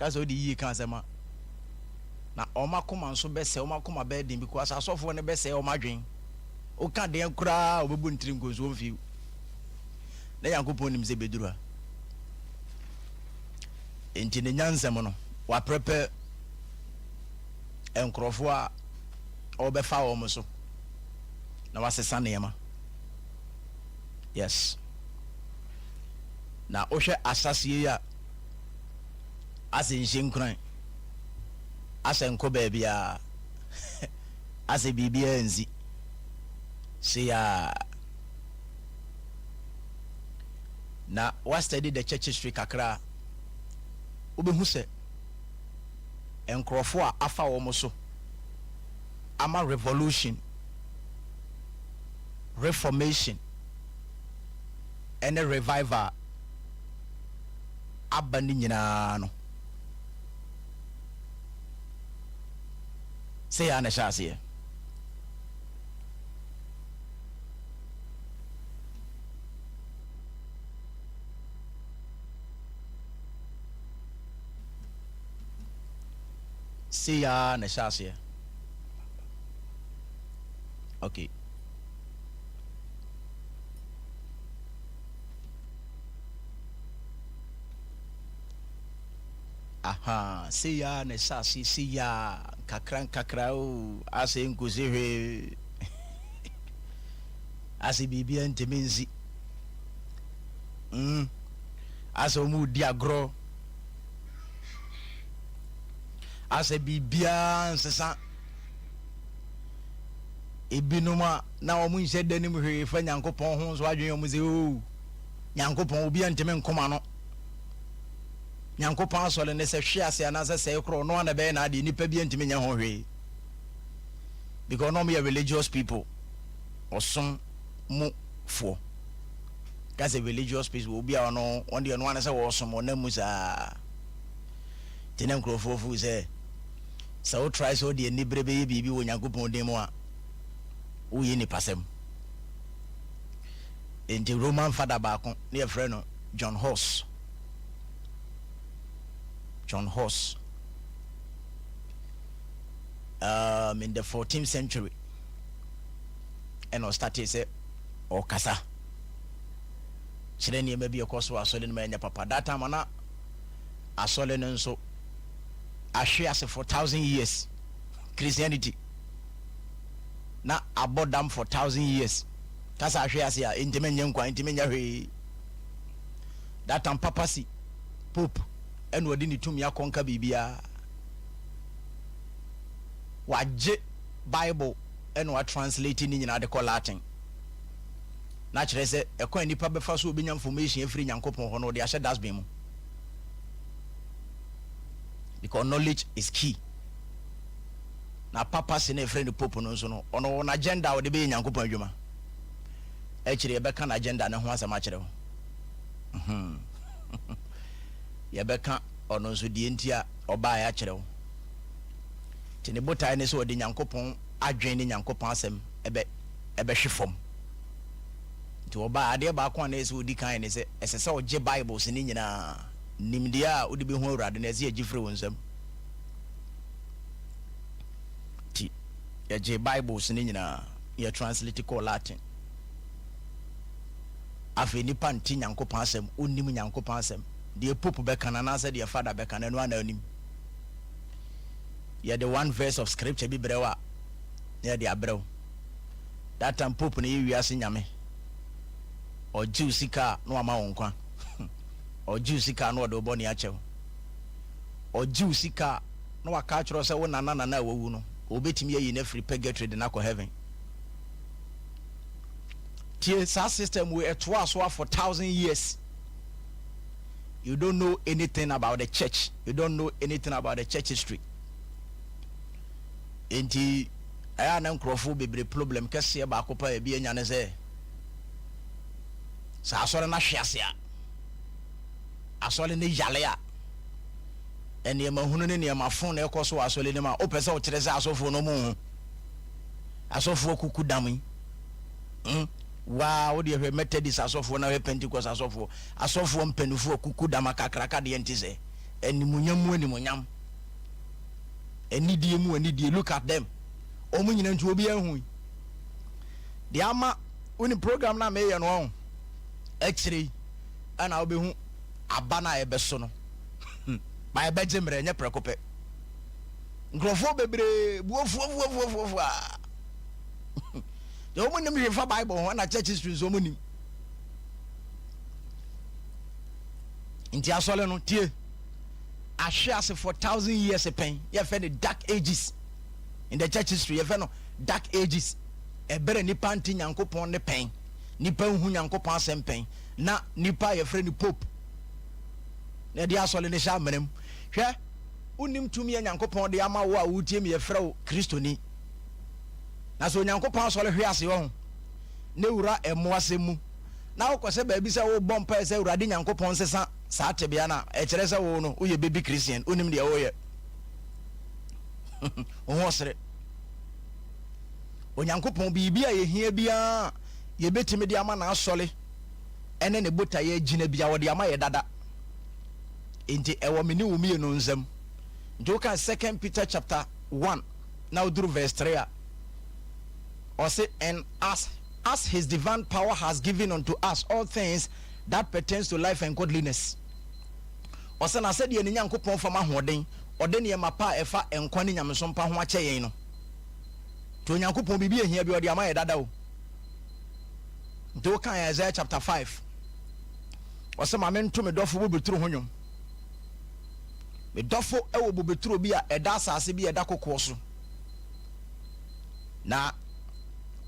Ka sɛ wode yie ka asɛm a, na wɔn akoma nso bɛsɛe, wɔn akoma bɛyɛ den because asɔfoɔ no bɛsɛe wɔn adwene. Woka deɛn koraa a wɔbɛbu ne tiri nkonsuo mfii wo. Na Nyankopɔn nim sɛ ɛbɛduru ha. Enti ne nyansa mu no, waprɛpɛ nkurɔfoɔ a ɔrebɛfa wɔn so na wasesa nneɛma. Yes. Na wohwɛ asaseɛ yi a, asɛ nhyɛ nkuran, asɛ nkɔ baabiara, asɛ biribiara nsi. Sei ara. Na wa study the church history kakra a, wobɛhu sɛ nkurɔfoɔ a afa wɔn so ama revolution, reformation, ɛne revival aba no nyinaa no, sei ara na ɛhyɛ aseɛ. Sei ara na ɛhyɛ aseɛ. Okay. Ahaa, sei ara na ɛhyɛ aseɛ, sei ara, nkakra nkakra o, asɛ nkosi hwee. Asɛ biribiara ntumi nsi. Mm, asɛ wɔn redi agorɔ. Asɛ biribiara nsesa. Ebinom a na wɔn nhyɛ da nim hwee fa Nyankopɔn ho nso adwene wɔn sɛ, oo, Nyankopɔn, obiara ntumi nkoma no. Nyankopɔn asɔre no sɛ hwe ase anaasɛ sɛe korɔ, ɔno ara na ɛbɛyɛ n'adeɛ, nipa biara ntumi nyɛ ho hwee. Because na wɔn yɛ religious people, ɔsom mu foɔ. Ka sɛ religious people, obi a ɔno, wɔn deɛ ɔno ara ne sɛ wɔsom, ɔnam mu saa. Nti na nkurɔfoɔ feel sɛ, sɛ wo try sɛ wode anibere bɛyɛ biribi wɔ Nyankopɔn din mu a, woyɛ nipasɛm. Nti Roman fada baako, ne yɛfrɛ no John Huss. John Huss. In the 14th century, ɛna ɔstartee sɛ ɔkasa kyerɛ nneɛma bi ɛkɔ so asɔre no ma ɛnyɛ papa. That time na asɔre no nso ahwe ase for 1,000 years. Christianity na abɔ dam for 1,000 years. Kasa ahwe ase a, ntumi nyɛ nkwa, ntumi nyɛ hwee. That time papacy, pope ɛna ɔde ne tumi akɔnka biribiara. Wagye Bible ɛna watranslate ne nyinaa de kɔ Latin, na kyerɛ sɛ ɛkwan nipa bɛfa so obɛnya information afiri Nyankopɔn hɔ no, ɔde ahyɛ dustbin mu, because knowledge is key. Na papacy na ɛfrɛ no pope no nso no, ɔno wɔ n'agenda a ɔde bɛyɛ Nyankopɔn adwuma. Akyire yɛbɛka n'agenda ne ho asɛm akyerɛ wo. Yɛbɛka ɔno nso deɛ nti a ɔbaeɛ akyerɛ wo. Nti ne botae ne sɛ ɔde Nyankopɔn adwene ne Nyankopɔn asɛm ɛbɛ ɛbɛhwe fam. Nti ɔbaa, adeɛ baako a na ɛsɛ ɔdi kan ne sɛ ɛsɛ sɛ ɔgye Bibles ne nyinaa. Nimdeɛ a wode bɛhu Awurade no, ɛsɛ yɛgye firi wo nsam. Nti yɛgye Bibles ne nyinaa, yɛ translate kɔɔ Latin. Afei nipa nte Nyankopɔn asɛm, wonnim Nyankopɔn asɛm. Deɛ pope bɛka no anaasɛ deɛ father bɛka no, ɛno ana onim. Yɛde one verse of scripture bi brɛ wo a, na yɛde abrɛ wo. That time pope no yɛ wiase nyame. Ɔgye wo sika a, na wama wo nkwa. Ɔgye wo sika a, na ɔde wo bɔne akyɛ wo. Ɔgye wo sika a, na waka akyerɛ wo sɛ wo nana nana a wawu no, ɔbɛtumi ayi no afiri purgatory de no akɔ heaven. Tie, saa system wei ɛtoaa so for 1,000 years. You don't know anything about the church. You don't know anything about the church history. Enti ɛyɛ a na nkurɔfoɔ bebree problem kɛseɛ baako pa ebi anya ne sɛ sɛ asɔre no ahwe ase a, asɔre no yale a, nneɛma hunu ne nneɛma fo na ɛkɔ so wɔ asɔre no mu a, wopɛ sɛ wokyerɛ sɛ asɔfoɔ no mu ho asɔfoɔ kuku dam yi. Waa, wo deɛ hwɛ Methodist asɔfoɔ na hwɛ Pentecost asɔfoɔ, asɔfoɔ mpanimfoɔ kuku dam akakraka deɛ nte sɛ. Animuonyam mu animuonyam, anidie mu anidie. Look at them. Wɔn nyina nti obi ahu yi. Deɛ ama wonim program no a meyɛ no ɔho akyire yi ɛna wobɛhu aba no a ɛbɛso no. Ba ɛbɛgye mmerɛ, ɛnyɛ prɛko pɛ. Nkurɔfoɔ bebree buofuofuofuofuo a deɛ wɔn nim hwee fa Bible ho ɛna church history nso wɔn nim. Nti asɔre no tie ahwe ase for 1000 years pɛn. Yɛfɛ no Dark Ages in the church history. Yɛfɛ no Dark Ages, ɛbɛrɛ nipa nti Nyankopɔn ne pɛn, nipa nhu Nyankopɔn asɛm pɛn, na nipa a yɛfrɛ no Pope na ɛde asɔre no hyɛ amena mu. Hwɛ, wonim tumi a Nyankopɔn de ama wo a wotie mi, yɛfrɛ wo Kristoni, na sɛ Onyankopɔn asɔre hwe ase wɔ ho ne wura ɛmo asɛm mu na wokɔ sɛ baabi sɛ wobɔ mpae sɛ Awurade Nyankopɔn nsesa saa tebea no a, ɛkyerɛ sɛ wo no woyɛ baby Christian, wonim deɛ woyɛ, wo ho ɔsere. Onyankopɔn biribi a yɛhia biara yɛbɛtumi de ama n'asɔre ɛne ne botaeɛ gyina bia, wɔde ama yɛ dada, nti ɛwɔ me ne wo mmienu nsam. Nti woka Second Peter chapter 1 na woduru verse 3 a, ɔse, "And as his divine power has given unto us all things that pertains to life and godliness." Ɔsɛ na sɛdeɛ ne Nyankopɔn fam ahoɔden ɔde nneɛma pa a ɛfa nkwa ne nyamesom pa ho akyɛ yɛn no. Nti Onyankopɔn biribi ehia bi, ɔde ama yɛ dada o. Nti woka Isaiah chapter 5, ɔsɛ, "Ma mento me dɔfo bobeturo ho nnwom. Me dɔfo wɔ bobeturo bi a ɛda asase bi a ɛda kokoɔ so, na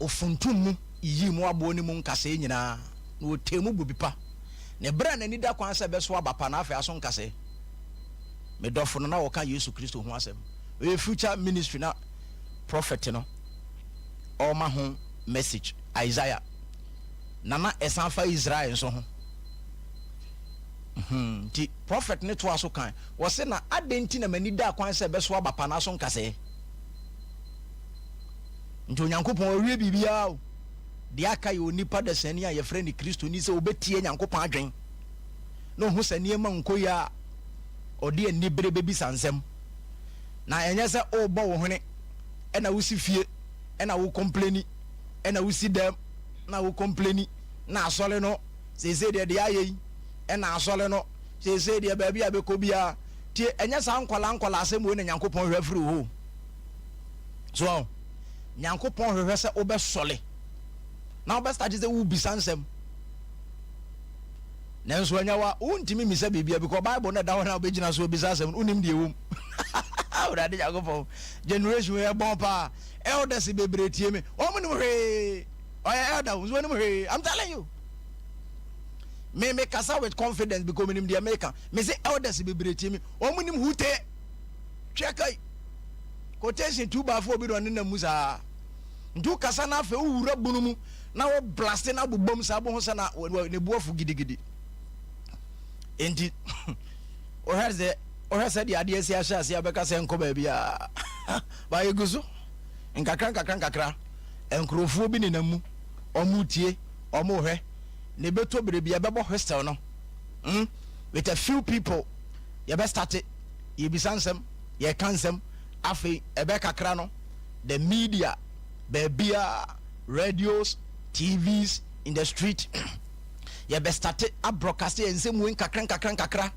ofuntum mu yiyii mu aboɔ ne mu nkasɛɛ nyinaa, na ɔtee mu bobi pa. Na ɛberɛ a n'ani da kwan sɛ ɛbɛso aba pa na afei aso nkasɛɛ." Me dɔfo no, na wɔka Yesu Kristo ho asɛm. Ɔyɛ future ministry na prophet no ɔma ho message, Isaiah, na ɛsan fa Israel nso ho. Nti prophet ne toa so kan, wɔse, "Na adɛn nti na m'ani da kwan sɛ ɛbɛso aba pa na aso nkasɛɛ?" Nti Onyankopɔn awie biribiara o. Deɛ aka yɛ onipa dasani a yɛfrɛ no Kristoni sɛ wobɛtie Nyankopɔn adwen na ɔhu sɛ nneɛma nkɔ yi a, ɔde anibere bɛbisa nsɛm. Na ɛnyɛ sɛ wobɔ wo hwene ɛna wosi fie ɛna wo complain ɛna wosi dɛm na wo complain na asɔre no seesei deɛ ayɛ yi, ɛna asɔre no seesei deɛ baabi a bɛkɔ biara tie. Ɛnyɛ saa nkɔla nkɔla asɛm wei na Nyankopɔn hwɛ afiri hɔ so. Nyankopɔn hwehwɛ sɛ wobɛsɔle na wobɛ start sɛ wobisa nsɛm, nanso ɛnyɛ wa wontumi mmisa biribia, because Bible no ɛda hɔ na wobɛgyina so obisa asɛm no, wonim deɛ ɛwom. Awurade Nyankopɔn, generation yɛ bɔn paa. Elders bebree tie me, wɔn nim hwee. Ɔyɛ elder nso wɔnim hwee. I'm telling you, me kasa with confidence because menim deɛ meka. Me se elders bebree tie me, wɔn nim hute twɛ kai quotation two by four bi na ɔne nam mu saa. Nti wokasa na afei wowura bunu mu na wo blast na abobom saa, boho sɛ na ne bu afu gidigidi. Nti wohwɛ sɛ deɛ adeɛ si ahyɛ ase abɛka sɛ nkɔ baabi a ba yɛgu so nkakra nkakra nkakra. Nkurɔfoɔ bi nenam mu, ɔmo tie, ɔmo hwɛ na ebɛtɔ bere bi ɛbɛbɔ whistle no, with a few people yɛbɛ start yɛbisa nsɛm, yɛka nsɛm. Afei ɛbɛ kakra no, the media, baabia radios, TVs, in the street, yɛbɛ start a broadcast yɛn nsɛm wei nkakra nkakra nkakra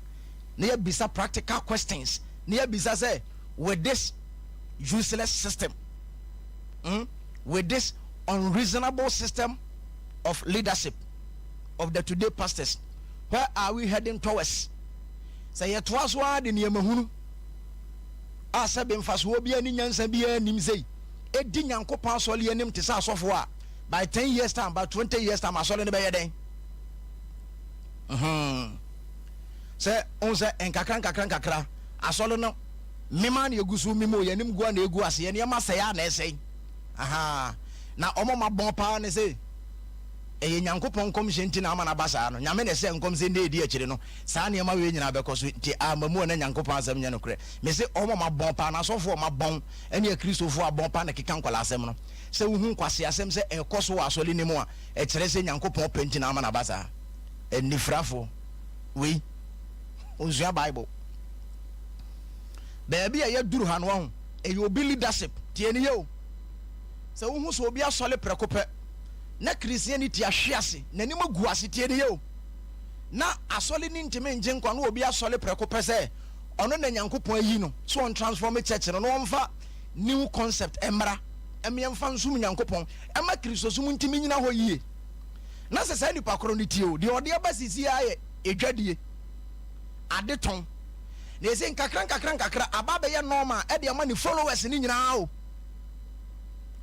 na yɛbisa practical questions na yɛbisa sɛ, with this useless system, with this unreasonable system of leadership of the today pastors, where are we heading towards? Sɛ yɛtoa so ara de nneɛma hunu a sɛbe mfasoɔ biara ne nyansa biara nim sɛ ɛdi Nyankopɔn asɔre anim te sɛ asɔfoɔ a, by 10 years time, by 20 years time, asɔre no bɛyɛ dɛn? Sɛ ohun sɛ nkakra nkakra nkakra asɔre no mema na egu so mema o, yɛnim gu a na egu ase, yɛ nneɛma sɛe a na ɛsɛe aha. Na ɔmo ma bɔn paa ne sɛ ɛyɛ Nyankopɔn nkɔmhyɛ nti na ama no aba saa no. Nyame na ɛsɛ nkɔm sɛ nne edi akyire no saa nneɛma wei nyinaa bɛkɔ so, nti ama mu a na Nyankopɔn asɛm nyɛ nokorɛ. Me se ɔmo ma bɔn paa na asɔfoɔ ma bɔn ɛne Akristofoɔ abɔn paa na keka nkɔla asɛm no sɛ wohu nkwase asɛm sɛ ɛkɔ so wɔ asɔre ne mu a, ɛkyerɛ sɛ Nyankopɔn pɛ nti na ama no aba saa. Anifirafoɔ wei onsua Bible. Baabi a yɛaduru ha no, wahu, ɛyɛ obi leadership. Tie no yie o. Sɛ wohu sɛ obi asɔre prɛko pɛ, na Christianity ahwe ase, n'anim agu ase, tie no yie o. Na asɔre no ntumi ngye nkwa, na obi asɔre prɛko pɛ sɛ ɔno na Nyankopɔn ayi no sɛ ɔntransform church no, na ɔmfa new concept mmra, ɛma yɛmfa nsom Nyankopɔn, ɛma Kristosom ntumi nyina hɔ yie. Na sɛ saa nipa korɔ no tie o, deɛ ɔde aba sisi ara yɛ edwadie, ade tɔn. Na ɛsɛ nkakra nkakra nkakra aba abɛyɛ normal ɛde ama ne followers no nyinaa o.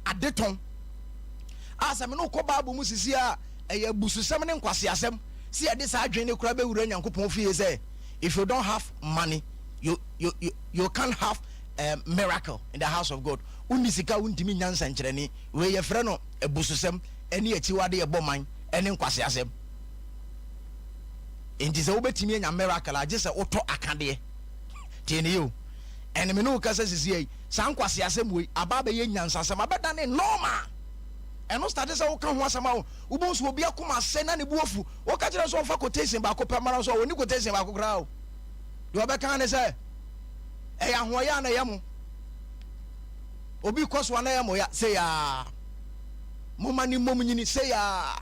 Ade tɔn. A sɛ me ne wokɔ Bible mu sisi a, ɛyɛ abususɛm ne nkwaseasɛm sɛ yɛde saa adwene no koraa bɛwura Nyankopɔn fie sɛ if you don't have money, you, you, you, you can't have a miracle in the house of God. Wonni sika a wontumi nya nsɛnkyerɛnne. Wei yɛfrɛ no abususɛm ne akyiwade ɛbɔ man ne nkwaseasɛm. Enti sɛ wobɛtumi anya miracle a, gye sɛ wotɔ akadeɛ. Tie ne yie o. Ɛne me ne wo kasa sisi yi, saa nkwaseasɛm wei aba abɛyɛ nyansasɛm, abɛdane normal. Ɛno starte sɛ woka ho asɛm a, wobɛhu sɛ obi akoma asɛ na ne bo afu. Woka kyerɛ no sɛ ɔmfa quotation baako pɛ mmara nso a, ɔnni quotation baako koraa o. Deɛ ɔbɛka ne sɛ, ɛyɛ ahoɔyɛ a na ɛyɛ mo. Obi kɔ so a na ɛyɛ mo ya, sei aa. Momma ne mmom nyini, sei aa.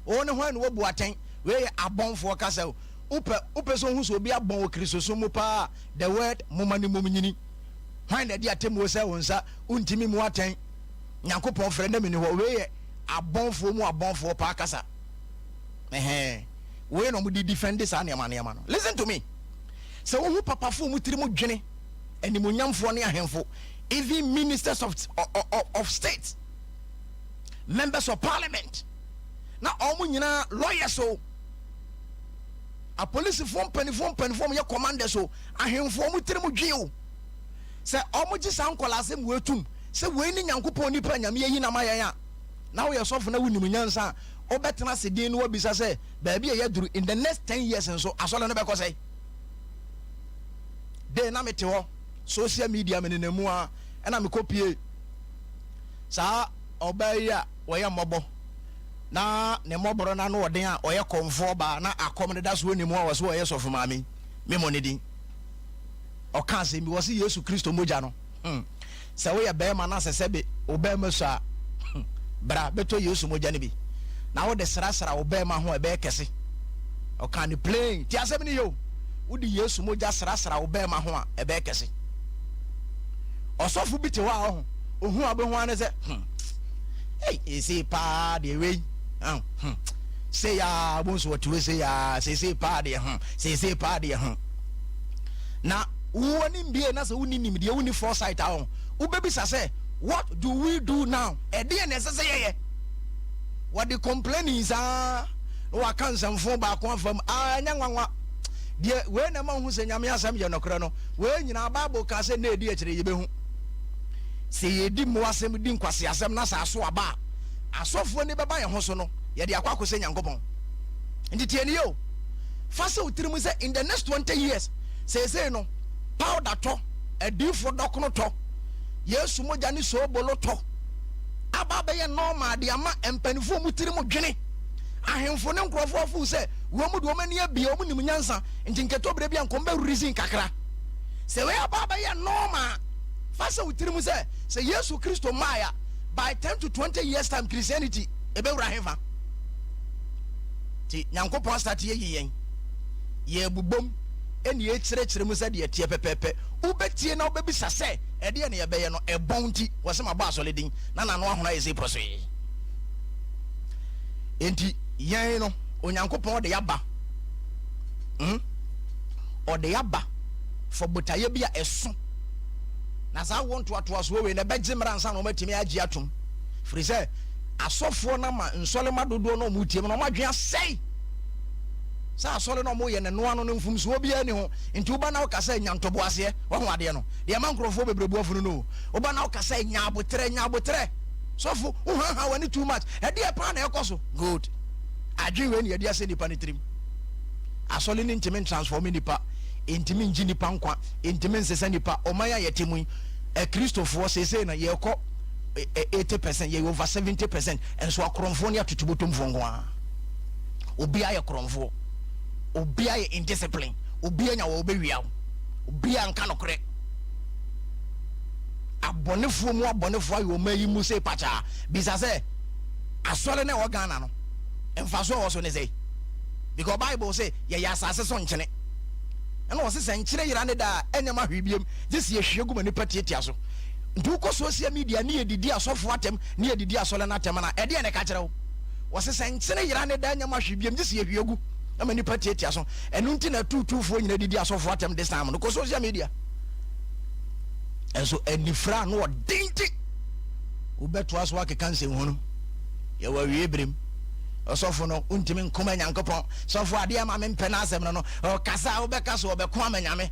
Wo ne hwan na woabu atɛn? Wei yɛ abɔnfoɔ kasa o. Wopɛ wopɛ sɛ wohu sɛ obi abɔn wɔ Kristosom mu paa a, the word momma ne mmom nyini. Hwan na ɛde atemmuo sɛ wo nsa? Wontumi mmu atɛn. Nyankopɔn frɛ na menni hɔ. Wei yɛ abɔnfoɔ mu abɔnfoɔ paa kasa. Ɛhɛn. Wei na wɔde defend saa nneɛma nneɛma no. Listen to me. Sɛ wohu papafoɔ mu tirim dwene, animuonyamfoɔ ne ahemfo, even ministers of, of, of state, members of parliament, na wɔn nyinaa lawyers o, apolisifoɔ mpanimfoɔ mpanimfoɔ wɔn yɛ commanders o, ahemfo wɔn tirim dwen o. Sɛ wɔn gye saa nkɔla asɛm wei tum sɛ wei ne Nyankopɔn nipa Nyame ayi nam ayɛn a, na woyɛ sɔfo na wonim nyansa a, wobɛtena ase din no wabisa sɛ baabi a yɛaduru in the next 10 years nso asɔre no bɛkɔ sɛe. De na mete hɔ social media me nenam mu a, ɛna mekɔpie saa ɔbaa yi a wɔyɛ mmɔbɔ na ne mmɔborɔ no ano ɔden a ɔyɛ kɔmfoɔ baa na akɔm no da so ɔnim a wɔ so ɔyɛ sɔfo maame, memmɔ ne din. Ɔka asɛm bi wɔ se Yesu Kristo mogya no, sɛ woyɛ bɛrima na sɛ sɛbe wo bɛrima su a, bra bɛtɔ Yesu mogya no bi na wode srasra wo bɛrima ho a, ɛbɛyɛ kɛse. Ɔka ne plain ti asɛm no yɛ o. Wode Yesu mogya srasra wo bɛrima ho a, ɛbɛyɛ kɛse. Ɔsɔfo bi te hɔ a ɔho ohu a wobɛhu ara ne sɛ ei, ɛsei paa deɛ wei, sei a wobɛhu sɛ wɔte wei sei a, seesei paa deɛ, seesei paa deɛ na wowɔ ne mbie na sɛ wonni nimdeɛ, wonni foresight a, ɔho wobɛbisa sɛ, "What do we do now?" Ɛdeɛ na ɛsɛ sɛ yɛyɛ. Wɔde complaining saa na waka nsɛmfo baako afa mu a, ɛnyɛ nwanwa. Deɛ wei na ɛma hu sɛ Nyame asɛm yɛ nɔkorɛ no, wei nyinaa Bible ka sɛ na ɛdi akyire yɛbɛhu sɛ yɛdi mmoa asɛm, di nkwase asɛm, na sɛ aso aba a, asɔfoɔ ni bɛba yɛn ho so no, yɛde akɔ akɔ sɛ Nyankopɔn. Nti tie ne yɛ o, fa sɛ wo tirim sɛ in the next 20 years, seesei no powder tɔ, adiifoɔ dɔkono tɔ, Yesu mogya ne soobolo tɔ aba abɛyɛ normal de ama mpanimfoɔ mu tirim dwene, ahemfo ne nkurɔfoɔ afo sɛ wɔn mu de wɔn ani abie, wɔn nim nyansa, nti nkɛtɔ berɛ bi a nkɔm bɛ reason kakra sɛ wei aba abɛyɛ normal. Fa sɛ wo tirim sɛ sɛ Yesu Kristo mmaeɛ a, by 10 to 20 years time Christianity ɛbɛwura hefa? Nti Nyankopɔn asate yɛyi yɛn yɛbobom ɛne yɛkyerɛkyerɛ mu sɛ deɛ ɛteɛ pɛpɛɛpɛ. Wobɛtie na wobɛbisa sɛ ɛdeɛ ne yɛbɛyɛ no ɛbɔn nti wɔ sɛ mabɔ asɔre din na nano ahono ayɛ sɛ pɔsoe. Enti yɛn no Onyankopɔn ɔde yaba, Ɔde yaba for botaeɛ bi a ɛso, na saa wo ntoatoasoɔ wei na ɛbɛgye mmerɛ ansa na wɔatumi agye atom, firi sɛ asɔfoɔ no ama nsɔlema dodoɔ no ɔmo tie mu na ɔmo adwene asɛe sɛ asɔre no ɔmo yɛ ne noa no no mfomsoɔ biara ni ho. Nti woba na woka sɛ nya ntoboaseɛ, wahu adeɛ no deɛ ɛma nkurɔfoɔ bebree bu afunu no. Woba na woka sɛ nya abotrɛ, nya abotrɛ, sɔfo wohaha w'ani too much, ɛdeɛ paa na ɛkɔ so. Good adwene wei ne yɛde asɛ nipa no tirim. Asɔre no ntumi ntransform nipa, ntumi ngye nipa nkwa, ntumi nsesa nipa. Ɔman a yɛte mu yi, akristofoɔ seesei no yɛkɔ 80%, yɛyɛ over 70%, nso akorɔmfoɔ ne atutubotomfoɔ nko ara. Obiara yɛ korɔmfoɔ, obiara yɛ indiscipline, obiara nya wɔ wobɛwia wo, obiara nka nokorɛ. Abɔnefoɔ mu abɔnefoɔ ayɛ ɔman yi mu sei pakyaa. Bisa sɛ, Asɔre no a ɛwɔ Ghana no, mfasoɔ a ɛwɔ so ne sɛn? Because Bible se yɛyɛ asase so nkyene. Ɛna ɔse sɛ nkyene yera ne da a, ɛnyɛ ma hwee biam, gye sɛ yɛhwie gu ma nnipa tiatia so. Nti wokɔ social media ne yɛdidi asɔfoɔ atɛm ne yɛdidi asɔre no atɛm no a, ɛdeɛn na ɛka kyerɛ wo? Wɔse sɛ nkyene yera ne da a, ɛnyɛ ma hwee biam, gye sɛ yɛhwie gu ma nnipa tiatia so. Ɛno nti na atuutuufoɔ nyina didi asɔfoɔ atɛm this time no. Kɔ social media. Nso anifira ano ɔden nti wobɛtoa so akeka nsɛnhunu. Yɛwɔ awie berem. Ɔsɔfo no wontumi nko ma Nyankopɔn. Sɔfo adeɛ ma mempɛ n'asɛm no no, ɔkasa a wobɛka so ɔbɛko ama Nyame.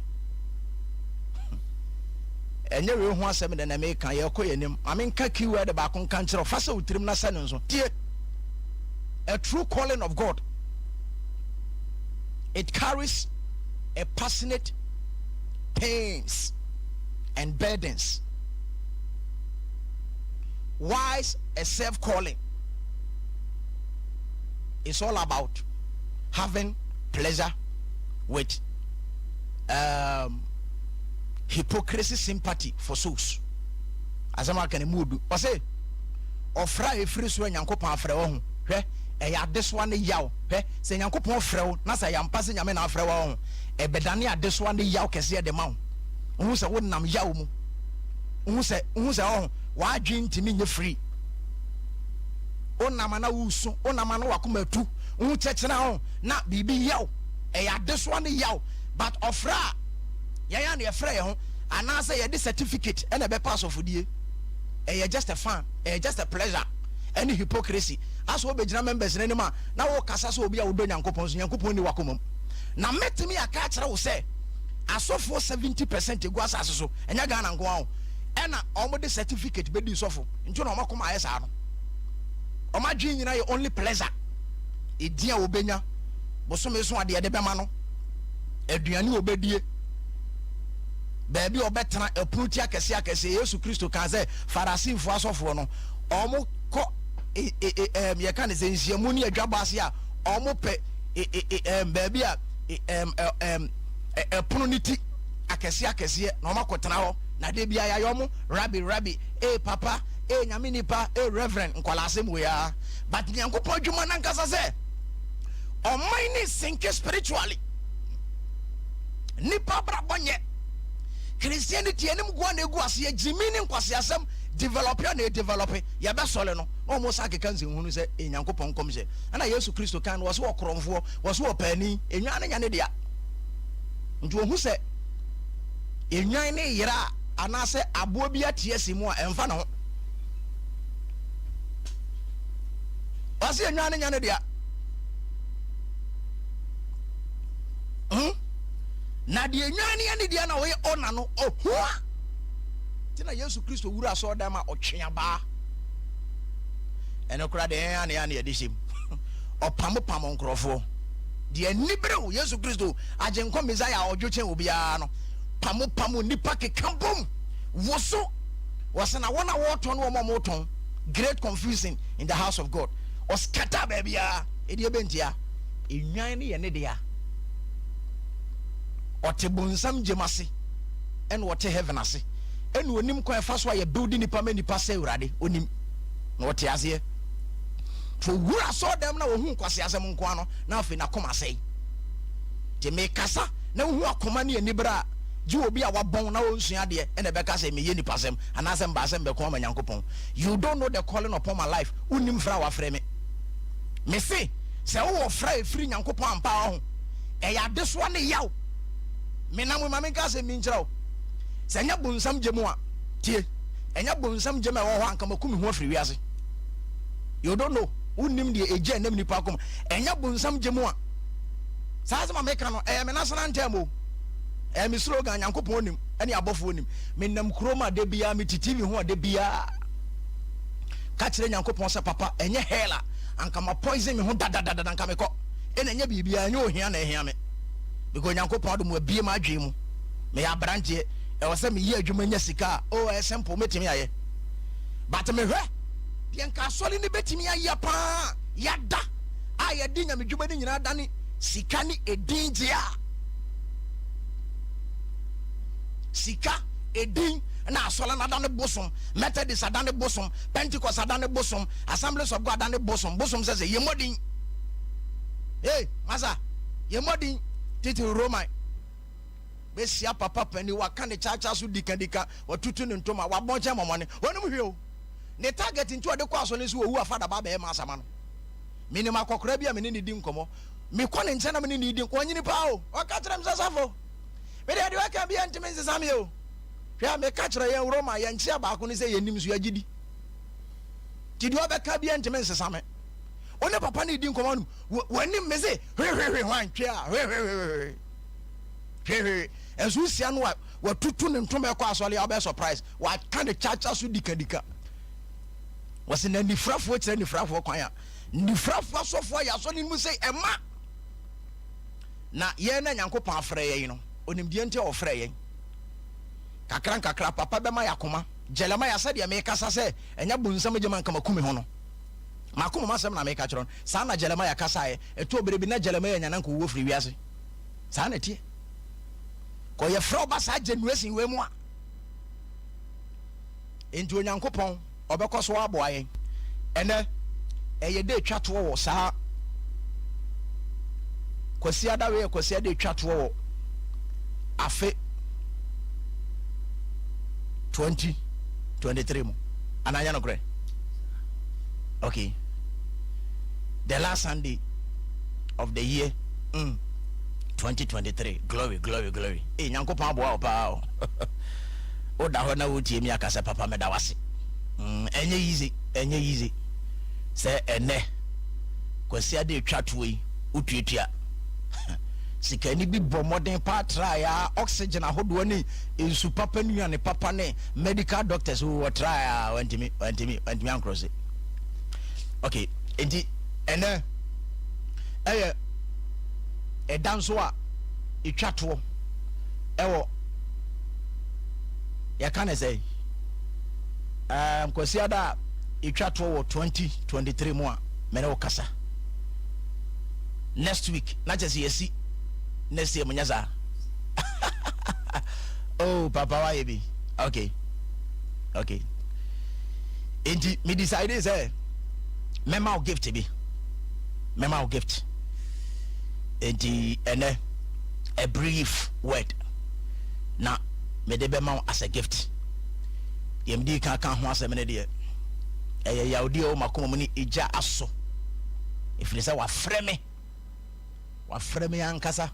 Ɛnyɛ wei ho asɛm dɛ na meka, yɛkɔ yɛn anim. Ma menka keyword baako nka nkyerɛ wo, fa sɛ wo tirim na sɛ no nso. Tie! A true calling of God, it carries a passionate pains and burdens. Wise a self calling is all about having pleasure with hypocrisy sympathy for souls. Asɛm aka ne mu odu. Ɔse ɔfrɛ a ɛfiri soro a Nyankopɔn afrɛ wo ho. Hwɛ, ɛyɛ adesoa ne yaw. Hwɛ, sɛ Nyankopɔn frɛ wo na sɛ ɛyɛ ampa sɛ Nyame na afrɛ wo a, ɔho, ɛbɛdane adesoa ne yaw kɛseɛ de ma wo. Wohu sɛ wonam yaw mu. Wohu sɛ, wohu sɛ, ɔho, w'adwene ntumi nyɛ free. Wonam a na woresu, wonam a na w'akoma atu. Wohu kyɛkyerɛ ho na biribi yaw. Ɛyɛ adesoa ne yaw. But ɔfrɛ a, yɛn a na yɛfrɛ yɛn ho, anaasɛ yɛde certificate ɛna ɛbɛpa asɔfodie. Ɛyɛ just a fun, ɛyɛ just a pleasure, ɛne hypocrisy. Asɛ wobɛgyina members no anim a, na wokasa sɛ obi a wodɔ Nyankopɔn, nso Nyankopɔn nni w'akoma mu. Na mɛtumi aka akyerɛ wo sɛ, asɔfoɔ 70% egu asase so, ɛnyɛ Ghana nko ara o, ɛna wɔn de certificate bɛdi sɔfo, nti na wɔn akoma ayɛ saa no. Wɔn adwene nyinaa yɛ only pleasure, edin a wɔbɛnya, bosome so adeɛ de bɛma no, aduane a wɔbɛdie, baabi a wɔbɛtena, ɛpono ti akɛseɛ akɛseɛ. Yesu Kristo kaa sɛ Farisifoɔ asɔfoɔ no, wɔn kɔ e, e, e, ɛm, yɛka ne sɛ nhyiamu ne adwabɔ ase a, wɔn pɛ e, e, e, ɛm, baabi a e, ɛm, ɛ, ɛm, ɛpono no ti akɛseɛ akɛseɛ na wɔn akɔtena hɔ na de bia yɛayɛ wɔn rabi rabi ee papa ee nyame nipa ee reverend nkwadaa asɛm wei ara. But Nyankopɔn adwuma nankasa sɛ ɔman ne sinke spiritually, nipa abrabɔ nyɛ Christianity anim goa na egu aseɛ, gyimi ne nkwaseasɛm develop a na ɛdevelop. Yɛbɛsɔre no na wɔn sa keka nsɛnhunu sɛ ee Nyankopɔn nkɔmhyɛ ɛna Yesu Kristo kan no, wɔso ɔkorɔmfoɔ, wɔso ɔpaani, enwan ne nya ne dea. Nti ohu sɛ enwan ne yera a anaasɛ aboa bi ate asi mu a, ɛmfa ne ho. Ɔse enwan ne nya ne dea. Na deɛ enwan ne yɛ ne dea na ɔyɛ ɔna no ɔhu a. Nti na Yesu Kristo wura asɔredan ma ɔtwe abaa. Ɛno koraa deɛ yɛn a na yɛn a na yɛde hyɛ mu. Ɔpamopam nkurɔfoɔ. Deɛ anibere wo Yesu Kristo, Agyenkwa Mesaia a ɔdwo kyɛn obiara no, pamopamo nnipa keka bom woso. Wɔse na wɔn a wɔretɔn ne wɔn a wɔretɔn, great confusion in the house of God. Ɔskata baabiara. Ɛdeɛ bɛntia? Nnwan no yɛ ne dea. Ɔte bonsam gyem ase ɛna ɔte heaven ase ɛna onim kwan ɛfa so a yɛ build nipa ma nipa sɛ Awurade. Onim na ɔte aseɛ. To owura asɔɔdɛm na wɔhu nkwaseasɛm nkoa no na afei n'akoma asɛe. Nti mekasa na wohu akoma ne anibere a, gye obi a wabɔn na ɔnsua adeɛ ɛna ɛbɛka sɛ meyɛ nipasɛm anaasɛ mbaa sɛ mbɛko ama Nyankopɔn. You don't know the calling upon my life. Wonnim frɛ a wafrɛ me. Mese sɛ wowɔ frɛ a ɛfiri Nyankopɔn ampa a ɔho ɛyɛ adesoa ne yaw. Menam ma menka asɛm bi nkyerɛ wo. Sɛ ɛnyɛ bonsam gye mu a, tie, ɛnyɛ bonsam gye mu a ɛwɔ hɔ a anka maku me ho afiri wiase. You don't know. Wonnim deɛ egya ɛnam nipa akoma. Ɛnyɛ bonsam gye mu a. Saa asɛm a meka no, ɛyɛ me national anthem o. Ɛyɛ me slogan, Nyankopɔn nim, ɛne abɔfoɔ nim. Menam kurom a da biara, mete TV ho a da biara. Ka kyerɛ Nyankopɔn sɛ, papa, ɛnyɛ hell a, anka ma poison me ho dadadada, anka mekɔ. Ɛna ɛnyɛ biribiara, ɛnyɛ ohia na ɛhia me. Because Nyankopɔn adom abie m'adwene mu. Meyɛ aberanteɛ, ɛwɔ sɛ meyɛ adwuma nya sika a, oh, ɛyɛ simple, mɛtumi ayɛ. But mehwɛ deɛ nka asɔre no bɛtumi ayɛ paa, yɛada a yɛde nyamedwuma no nyinaa dane sika ne edin gye a, sika edin. na asɔre no adane bosom, Methodist adane bosom, Pentecost adane bosom, Assemblies of God adane bosom, bosom sɛ sɛ yɛmmɔ din. Hey, masa, yɛmmɔ din titiri Roman. Bɛsia papa pani, waka ne kyaakyaa so dikadika, watutu ne ntoma, wabɔn kyɛn mɔmɔne. Wɔnom hwɛ o. Ne target nti ɔde kɔ asɔre nso wɔwu afa daba bɛyɛ ma asama no. Menim akɔkora bi a me ne no di nkɔmmɔ. Mekɔ ne nkyɛn na me ne no redi nkɔmmɔ. Ɔnyini paa o. Ɔka kyerɛ me sɛ, Safo, me deɛ deɛ ɔka biara ntumi nsesa me o. Hwɛ, meka kyerɛ yɛn Roma, yɛn nkyea baako ne sɛ yɛnim nso yɛgye di. Nti deɛ ɔbɛka biara ntumi nsesa me. Wo ne papa no redi nkɔmmɔ no, w'anim me se hwehwehwe hwan twe a hwehwehwehwe hwehwehwe. Ɛnso wosia no a watutu ne ntoma ɛkɔ asɔre a wobɛyɛ surprise. Waka ne kyakya so dikadika. Wɔsi na nifrafoɔ kyerɛ nifrafoɔ kwan a nifrafoɔ asɔfoɔ ayɛ asɔre no mu sɛ ɛma na yɛn na Nyankopɔn afrɛ yɛn no onim deɛ nti a ɔfrɛ yɛn kakra nkakra papa bɛma yɛ akoma. Jeremiah sɛdeɛ mekasa sɛ ɛnyɛ bonsam gye ma nka maku me ho no makoma mu asɛm na meka kyerɛ no. Saa na Jeremiah kasaeɛ. Ɛtɔɔ berɛ bi na Jeremiah nya na nka owuo firi wiase. Saa na ɛteɛ. Kɔ yɛfrɛ wo ba saa generation wei mu a. Enti Onyankopɔn ɔbɛkɔ so aboa yɛn. Ɛnɛ, ɛyɛ dɛ etwa toɔ wɔ saa Kwasiada wei yɛ Kwasiada etwa toɔ wɔ afe 2023 mu. Anaa nyɛ nokorɛ? Okay. The last Sunday of the year 2023. Glory, glory, glory. Ee, Nyankopɔn aboa wo paa o. Woda hɔ na wotie me aka sɛ papa meda wase. Ɛnyɛ easy, ɛnyɛ easy sɛ ɛnɛ Kwasiada etwa toɔ yi wotuatua sikani bi bɔ mmɔden paa trae a oxygen ahodoɔ ne nsu papa nnuane papa ne medical doctors wɔ trae a wantumi wantumi wantumi ankorɔ se. Okay, nti ɛnɛ ɛyɛ ɛda nso a etwa toɔ ɛwɔ yɛka ne sɛ Kwasiada a ɛtwa toɔ wɔ 2023 mu a mene wo kasa. Next week na kyɛ sɛ yɛsi next year mu nyɛ saa. Oh papa wayɛ bi. Okay, okay, enti me decide sɛ mɛma wo gift bi, mɛma wo gift. Enti ɛnɛ a brief word na mede bɛma wo as a gift. Deɛ mede kan ka ho asɛm no deɛ, ɛyɛ yawdeɛ a ɛwɔ m'akoma mu ne egya aso, ɛfiri sɛ wafrɛ me, wafrɛ me ankasa.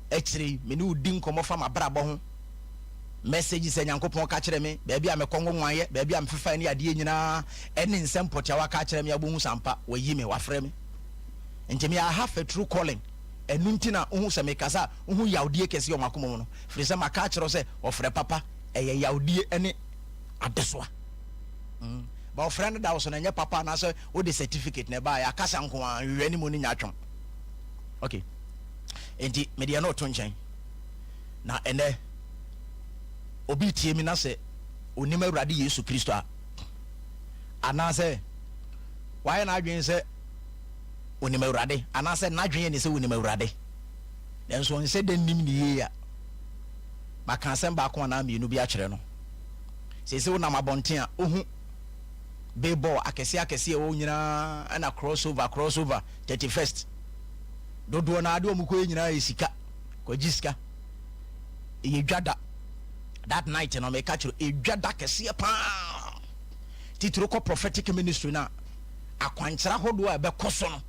Akyire yi me ne wo di nkɔmmɔ fa m'abrabɔ ho, message sɛ Nyankopɔn ka kyerɛ me baabi a mekɔ nwonwaeɛ, baabi a mefefae ne adeɛ nyinaa, ɛne nsɛm pɔtee a waka akyerɛ me a wobɛhu sɛ ampa wayi me, wafrɛ me. Nti me I have a true calling. Ɛno nti na wohu sɛ mekasa a, wohu yawdie kɛseɛ wɔ m'akoma mu no, firi sɛ maka akyerɛ wo sɛ ɔfrɛ papa, ɛyɛ yawdie ne adesoa. Ba ɔfrɛ no da wo so no, ɛnyɛ papa anaasɛ wode certificate na ɛbaeɛ, akasa nko ara, nhwehwɛ ne mu no nya atwom. Okay, enti mede ɛno reto nkyɛn. Na ɛnɛ, obi retie me na sɛ onim Awurade Yesu Kristo a, anaasɛ wayɛ n'adwene sɛ onim Awurade, anaasɛ n'adwene yɛ ne sɛ onim Awurade, nanso ɔnsɛ dɛ nnim ne yie a, maka asɛm baako anaa mmienu bi akyerɛ no. Seesei wonam abɔnten a, wohu billboard akɛseɛ akɛseɛ ɛwɔ nyinaa, ɛna crossover, crossover, 31st. Dodoɔ no adeɛ wɔn kɔyɛ nyinaa yɛ sika, kɔgye sika. Ɛyɛ dwa da. That night no, meka kyerɛ, ɛdwa da kɛseɛ paa. Titiri kɔ prophetic ministry no a, akwankyerɛ ahodoɔ a ɛbɛkɔ so no,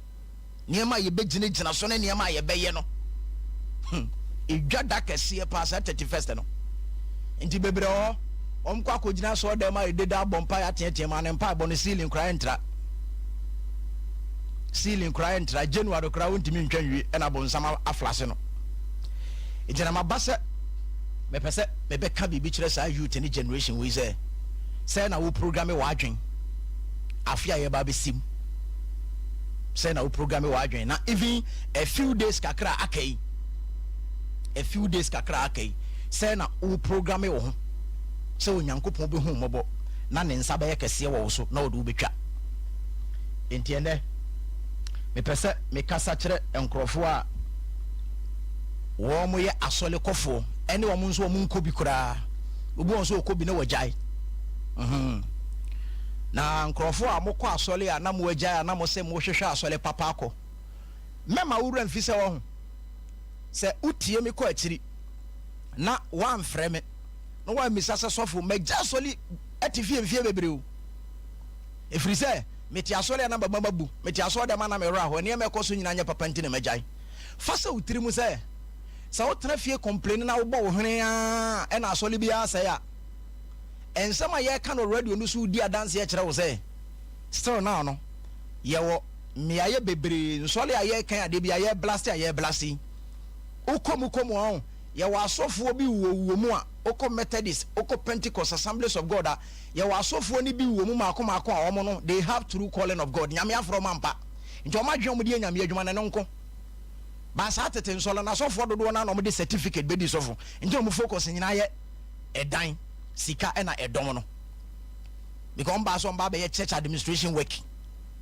nneɛma a yɛbɛgyinagyina so ne nneɛma a yɛbɛyɛ no, ɛdwa da kɛseɛ paa saa 31st no. Nti bebree wɔ hɔ, wɔn kɔ akɔgyina asɔre dɛm a ɛdeda abɔ mpaeɛ ateatea mu, a ne mpaebɔ no ceiling koraa ɛntra, ceiling koraa ɛntra, January koraa wontumi ntwa nwie ɛna bonsam aflase no. Nti na maba sɛ mepɛ sɛ mebɛka biribi kyerɛ saa youth ne generation wei sɛ sɛ na wo programme w'adwen afe a yɛba abɛsi mu, sɛ na wo programme w'adwen na even a few days kakra aka yi, a few days kakra aka yi, sɛ na wo programme wo ho sɛ Onyankopɔn bɛhu mmɔbɔ na ne nsa bɛyɛ kɛseɛ wɔ wo so na ɔde wo bɛtwa. Enti ɛnɛ mepɛ sɛ mekasa kyerɛ nkurɔfoɔ a wɔn yɛ asɔlekɔfoɔ ɛne wɔn nso wɔn nkɔ bi koraa. Obi wɔ nso ɔkɔ bi na wagyae. Na nkurɔfoɔ a mokɔ asɔre a na mo agyae a na mo sɛ mohwehwɛ asɔre papa akɔ. Mɛma wo wura mfi sɛ wɔho. Sɛ wotie me kɔ akyiri na woamfrɛ me na woammisa sɛ sɔfo magya asɔre ate fie mfie bebree o. Ɛfiri sɛ mete asɔre a na maba mabu, mete asɔre dɛm a na me werɛ ahoɔ, nneɛma ɛkɔ so nyinaa nyɛ papa nti na magyae. Fa sɛ wo tiri mu sɛ, sɛ wotena fie complain na wobɔ wo hwene ara ɛna asɔre biara sɛe a, nsɛm a yɛreka no radio no so di adanseɛ kyerɛ wo sɛ still now no yɛwɔ mmeaeɛ bebree nsɔre a yɛrekan adeɛ bi a yɛreblast a yɛreblast yi. Wokɔ mu kɔ mu a, yɛwɔ asɔfoɔ bi wɔ wɔ mu a, wokɔ Methodist, wokɔ Pentecost, Assemblies of God a, yɛwɔ asɔfoɔ no bi wɔ mu maako maako a wɔn no, they have true calling of God. Nyame afrɛ wɔn ampa. Nti wɔn adwene a wɔde yɛ Nyame adwuma no, ɛno nko. Ba saa tete nsɔre no, asɔfoɔ dodoɔ no ara na wɔde certificate bɛdi sɔfo. Nti na wɔn focus nyinaa yɛ ɛdan, sika ɛna ɛdɔm no. Because wɔn baa sɛ wɔn ba abɛyɛ church administration work.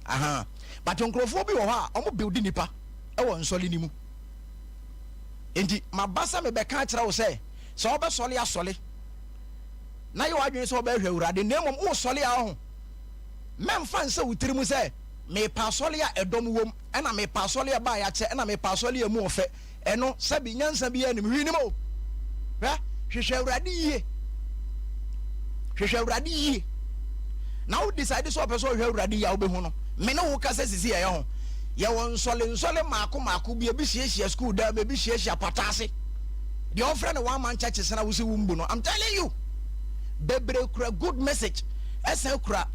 Aha. But nkurɔfoɔ bi wɔ hɔ a wɔn build nipa ɛwɔ nsɔre no mu. Nti maba sɛ mebɛka akyerɛ wo sɛ, sɛ wobɛsɔre asɔre na yɛ w'adwene sɛ wobɛhwɛ Awurade, na mmom wosɔre a ɔho mɛmfa nsɛ wo tiri mu sɛ mepɛ asɔre a ɛdɔm wom, ɛna mepɛ asɔre a ɛbaa yɛakyɛ, ɛna mepɛ asɔre a emu ɔfɛ. Ɛno sɛbi nyansa bi anim hwee nim o. Hwɛ, hwehwɛ Awurade yie. Hwehwɛ Awurade yie. Na wo decide sɛ ɔpɛ sɛ ɔhwɛ Awurade yie a, wobɛhu no. Me ne wo kasa sisi yɛyɛ ho. Yɛwɔ nsɔle nsɔle maako maako bi, ebi hyiahyia school dan mu, ebi hyiahyia pata ase. Deɛ ɔfrɛ no one man churches na wosi wo mbu no. I'm telling you. Bebree kura good message. Ɛsan kura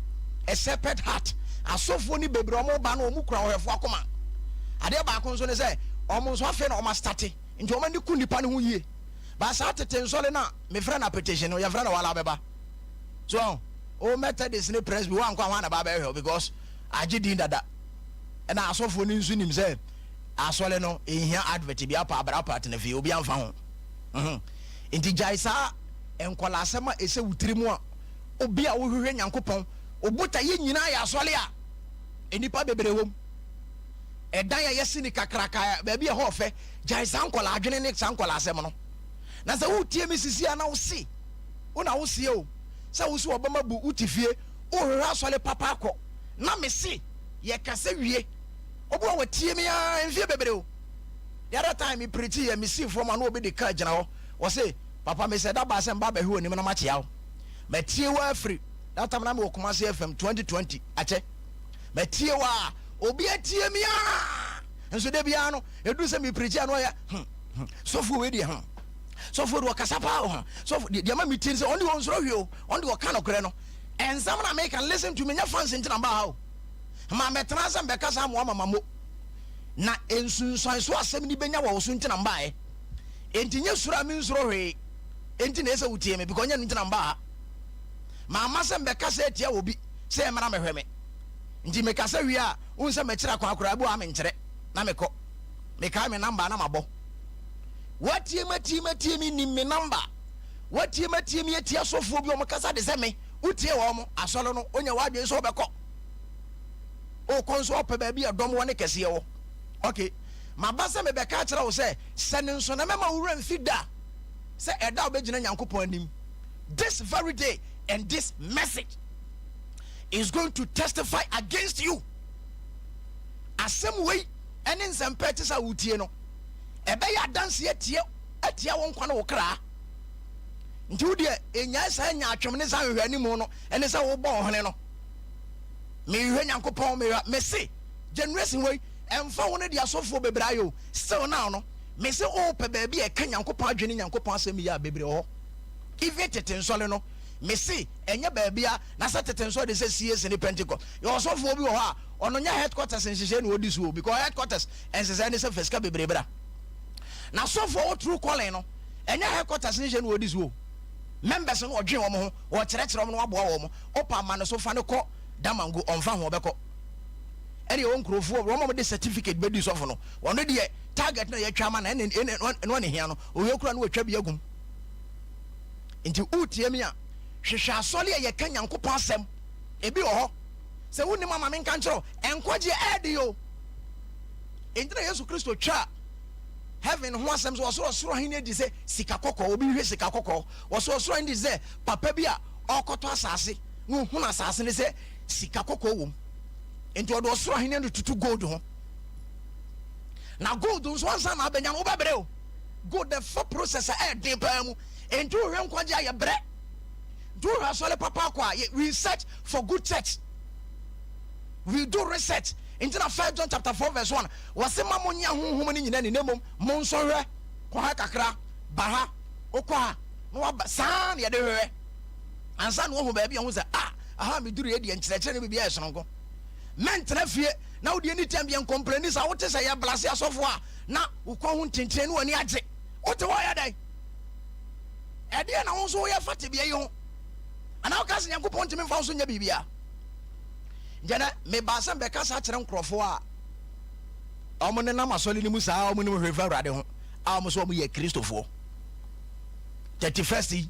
a shepherd heart. Asɔfoɔ ni bebree ɔmo ba no, ɔmo kura ɔhwɛfoɔ akoma. Adeɛ baako nso ne sɛ, ɔmo nso afei na ɔmo astart, nti ɔmo ani ku nipa no ho yie. Ba saa tete nsɔre no a mefrɛ no apetition no, yɛfrɛ no wala bɛba. So o Methodist ne Presby wankɔ a hwan na ba bɛhwɛ, because agye din dada. Ɛna asɔfoɔ no nso nim sɛ asɔre no ehia advert bi apa abra apa atena fie obi amfa ho. Nti gyae saa nkɔla asɛm a ɛsɛ wo tiri mu a obi a wohwehwɛ Nyankopɔn obota yɛ nyinaa yɛ asɔre a nnipa bebree wɔ mu. Ɛdan a yɛsi ne kakraka baabi a ɛhɔ ɔfɛ, gyae saa nkɔla adwene ne saa nkɔla asɛm no. Na sɛ wotie me sisi a na wose wo na woseɛ o, sɛ wo so ɔbɛma bu wote fie wohwehwɛ asɔre papa akɔ, na mese yɛkasa wie. Obi wɔ watie me a mfie bebree o. The other time me preach yɛ me sii fam a na obi de car gyina hɔ, wɔse papa mesɛ da baa sɛ mba bɛhwɛ w'anim na makyea wo. Matie wo afiri that time na mewɔ Kumasi FM 2020 akyɛ. Matie wo a obi atie me a nso da biara no ɛduru sɛ me preach a na ɔyɛ sɔfo wei deɛ sɔfo deɛ ɔkasa paa o, sɔfo deɛ ma metie sɛ ɔno deɛ ɔnsoro hwee o, ɔno deɛ ɔka nokorɛ no. Ɛnsɛm na meka, listen to me, nyɛ fans nti na mbaa ha o. Ma mɛtena sɛ mbɛkasa amoa mama mo na nsunsuanso asɛm ni bɛnya wɔ wo so nti na mbaeɛ. Enti nyɛ suro a mensuro hwee enti na ɛsɛ wotie me, because nyɛ no nti na mbaa ha. Mamma sɛ mbɛkasa atia wɔ bi sɛ ɛmmra mɛhwɛ me. Nti mekasa wie a, wohu sɛ mɛkyerɛ kwan koraa bi wɔ ha menkyerɛ na mekɔ. Mekae me number na mabɔ. Woatie me atie me atie me nim me number. Woatie me atie me atie asɔfoɔ bi wɔn kasa de sɛ me. Wotie wɔn asɔre no, wonya w'adwene sɛ wobɛkɔ. Wokɔ nso wopɛ baabi a dɔm wɔ ne kɛseɛ wɔ. Okay. Maba sɛ mebɛka akyerɛ wo sɛ, sɛ ne nso na mɛma wo werɛ mfi da sɛ ɛda a wobɛgyina Nyankopɔn anim. This very day and this message is going to testify against you. Asɛm wei ɛne nsɛmpɛ te sɛ wotie no, ɛbɛyɛ adanse atie atia wo nkwa ne wo kraa. Nti wo deɛ ɛnyae saa nya atwem ne saa nhwehwɛ animu no ɛne sɛ wobɔ ɔhene no. Mehwehwɛ Nyankopɔn, mehwɛ mese generation wei ɛmfa wo ne deɛ asɔfoɔ bebree ayɛ o. Still now no mese wopɛ baabi a ɛka Nyankopɔn adwene Nyankopɔn asɛm yi a bebree wɔ hɔ. Even tete nsɔre no mese ɛnyɛ baabi a na sɛ tete nsɔre de sɛ CAC ne Pentecost. Yɛ ɔsɔfoɔ bi wɔ hɔ a ɔno nyɛ headquarters nhyehyɛ na ɔdi so o, because headquarters nhyehyɛ ne sɛ fa sika bebree bra. Na sɔfoɔ wɔ true calling no ɛnyɛ headquarters nhyehyɛ na ɔdi so o. Members no ɔdwen wɔn ho, ɔkyerɛkyerɛ wɔn na waboa wɔn. Ɔpa ama no so fa no kɔ Damango, ɔmfa ho ɔbɛkɔ. Ɛne ɛwɔ nkurɔfoɔ wɔn a wɔde certificate bɛdi sɔfo no, ɔno deɛ target na yɛatwa ama no ɛne ɛne ɛno ne hia no, owie kura no wɔatwa bi agum. Nti wotie mi a, hwehwɛ asɔre a yɛka Nyankopɔn asɛm. Ebi wɔ hɔ sɛ wonim ama menka nkyerɛ wo, nkwagyeɛ ɛɛde o. Enti na Yesu Kristo twaa heaven ho asɛm sɛ ɔsoro ɔsoro ahenni di sɛ sika kɔkɔɔ. Obi hwɛ sika kɔkɔɔ, wɔsoro ɔsoro ahenni di sɛ papa bi a ɔrekɔtɔ asase na ohun asase no sɛ sika kɔkɔɔ wɔ mu. Nti ɔde ɔsoro ahenni no tutu gold ho. Na gold nso, ansa na abɛnya no, wobɛbrɛ o. Gold ɛfa process a ɛyɛ paa mu. Nti wohwɛ nkwagye a, yɛbrɛ. Nti wohwɛ asɔre papa akɔ a, we search for good church, we do research. Nti na First John chapter 4 verse 1 wɔse ma mo nya honhom no nyina ni, na mmom mo nso hwɛ. Kɔ ha kakra, ba ha, wokɔ ha na waba saa na yɛde hwehwɛ ansa na wohu baabi a ho sɛ, ah, aha meduru yɛ deɛ, nkyerɛkyerɛ no biribiaa yɛ sononko. Mɛntena fie na wode ani tam yɛ ncomplain sa wote sɛ yɛ blase asɔfoɔ a na wokɔ ho nkyɛnkyɛn ne w'ani agye. Wote hɔ yɛ dɛn? Ɛdeɛ na wo nso woyɛ fa tebea yi ho, anaa woka sɛ Nyankopɔn ntumi mfa wo so nyɛ biribia? Nkyɛnɛ mebaa sɛ mbɛkasa akyerɛ nkurɔfoɔ a ɔmo nenam asɔre no mu saa, ɔmo nim hwee fa Awurade ho, a ɔmo sɛ ɔmo yɛ Kristofoɔ. 31st yi,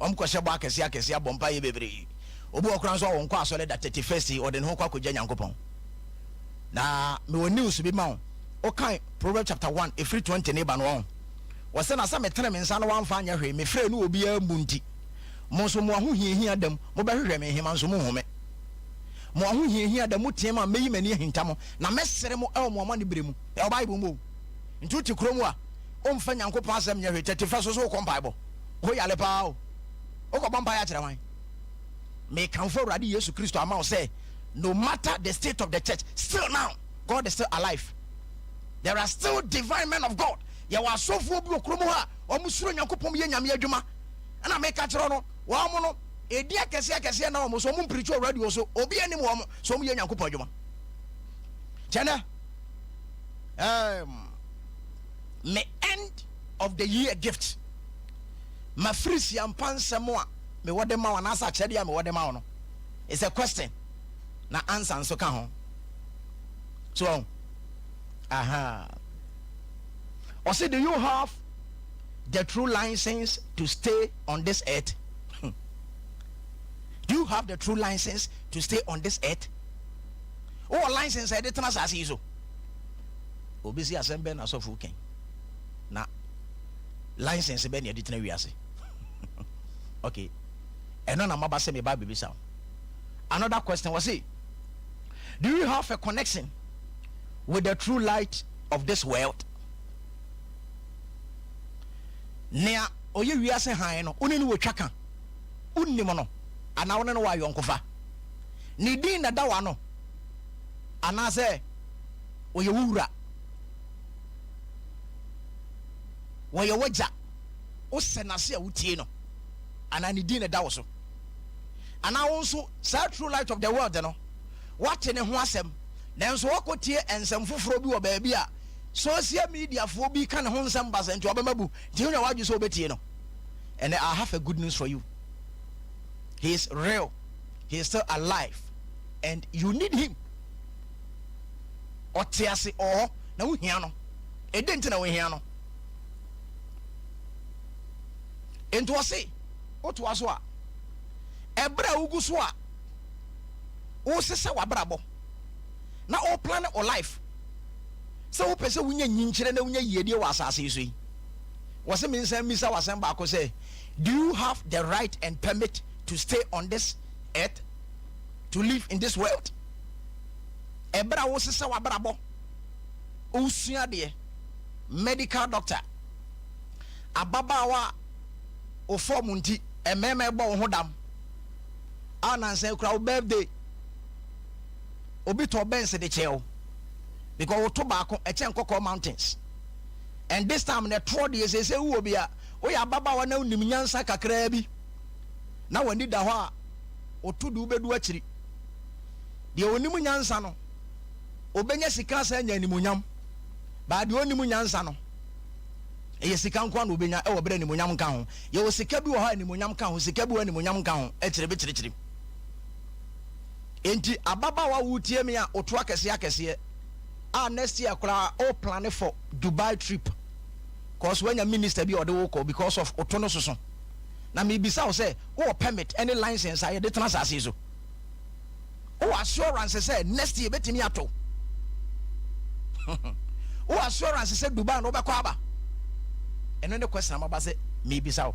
ɔmo kɔhyɛ bɔ akɛseɛ akɛseɛ, abɔ mpa yɛ bebree. Obi wɔ kora nso a wɔnkɔ asɔre da, 31st yi ɔde ne ho kɔ akɔgya Nyankopɔn. Na mewɔ news bi ma wo. Wokan Proverbs chapter 1 ɛfiri 20 ne ba no, ɔho wɔsɛ na sɛ metene me nsa no wamfa anyɛ hwee, mefrɛ no obiara mbu. Nti mo nso mo ahohiahia dam, mobɛhwehwɛ me hema nso monhu me. Mo ahohiahia da mu teɛ ma mɛyi m'ani ahinta mo, na mɛsere mo ɛwɔ mo amane berɛ mu. Ɛwɔ Bible mu o. Nti wote kurom a ɔmfa Nyankopɔn asɛm nyɛ hwee, 31st so so wokɔ mpaebɔ, wo yale paa o, wokɔbɔ mpaeɛ akyerɛ hwan? Mekamfo Awurade Yesu Kristo ama wo sɛ no matter the state of the church, still now God is still alive. There are still divine men of God. Yɛwɔ asɔfoɔ bi wɔ kurom hɔ a wɔn suro Nyankopɔn, yɛ Nyame adwuma. Ɛna meka kyerɛ no, wɔn no ɛdi akɛseɛ akɛseɛ na wɔn so wɔn mpreach wɔ radio so, obi anim wɔn so wɔn yɛ Nyankopɔn adwuma. Kyɛnɛ me end of the year gift, mafiri siampa nsɛm a mewɔ de ma wo anaasɛ akyɛdeɛ a mewɔ de ma wo no, it's a question na answer nso ka ho. So aha ɔse, do you have the true license to stay on this earth? Do you have the true license to stay on this earth? Wowɔ license a yɛde tena asase yi so? Obi si asɛm bɛn na asɔfo kɛn na license bɛn na yɛde tena wiase? Okay, ɛno na maba sɛ meba bebisa wo. Another question was say, do you have a connection with the true light of this world? Nea ɔyɛ wiase han no, wone ne wɔtwa ka, wonnim no anaa wone no wɔ ayɔnkofa? Ne din na da wa no, anaasɛ ɔyɛ wo wura, wɔyɛ w'agya, wosɛ n'ase a wotie no, anaa ne din na da wo so? Anaa wo nso saa true light of the world no, woate ne ho asɛm, nanso wɔkɔtie nsɛm foforɔ bi wɔ baabi a social media foɔ bi ka ne ho nsɛm basa, nti ɔbɛma bu, nti wonya wadwe sɛ wobɛtie no? And I have a good news for you. He is real, he is still alive, and you need him. Ɔte ase, ɔwɔ na wohia no. Ɛdɛ nti na wohia no. Nti ɔse wotoa so a, ɛberɛ a wogu so a wosesɛ w'abrabɔ na woplan o life sɛ wopɛ sɛ wonya nyinkyerɛ na wonya yiedie wɔ asase yi so yi, wɔsɛ me nsan mmisa w'asɛm baako sɛ, do you have the right and permit to stay on this earth, to live in this world? Ɛberɛ a wosesɛ w'abrabɔ, wosua deɛ medical doctor, ababaawa a wo form nti mmarima ɛbɔ wo ho dam a, nansa kura wo birthday, obi tɔ Benz de kyɛw because woto baako ɛkyɛn Kɔkɔɔ Mountains, and this time na ɛtoɔ deɛ sɛ wowɔ bi a, woyɛ ababaawa na wonim nyansa kakraa bi na w'ani da hɔ a, woto de wobɛdu akyiri. Deɛ onim nyansa no, obɛnya sika sɛ anya animonyam baa. Deɛ onim nyansa no, ɛyɛ sika nko a na obɛnya ɛwɔ berɛ animonyam nka ho. Yɛwɔ sika bi wɔ hɔ a animonyam ka ho, sika bi wɔ animonyam nka ho, ɛkyerɛ bi kyerɛkyerɛ. Enti ababaawa wotie me a oto akɛseɛ akɛseɛ a, next year koraa o plan for Dubai trip cause wanya minister bi a ɔde wo kɔ because of oto no soso, na mebisa wo sɛ, wowɔ permit ɛne license a yɛde tena asase yi so? Wowɔ assurance sɛ next year bɛtumi ato? Wowɔ assurance sɛ Dubai no wobɛkɔ aba? Ɛno ne question a maba sɛ mebisa wo.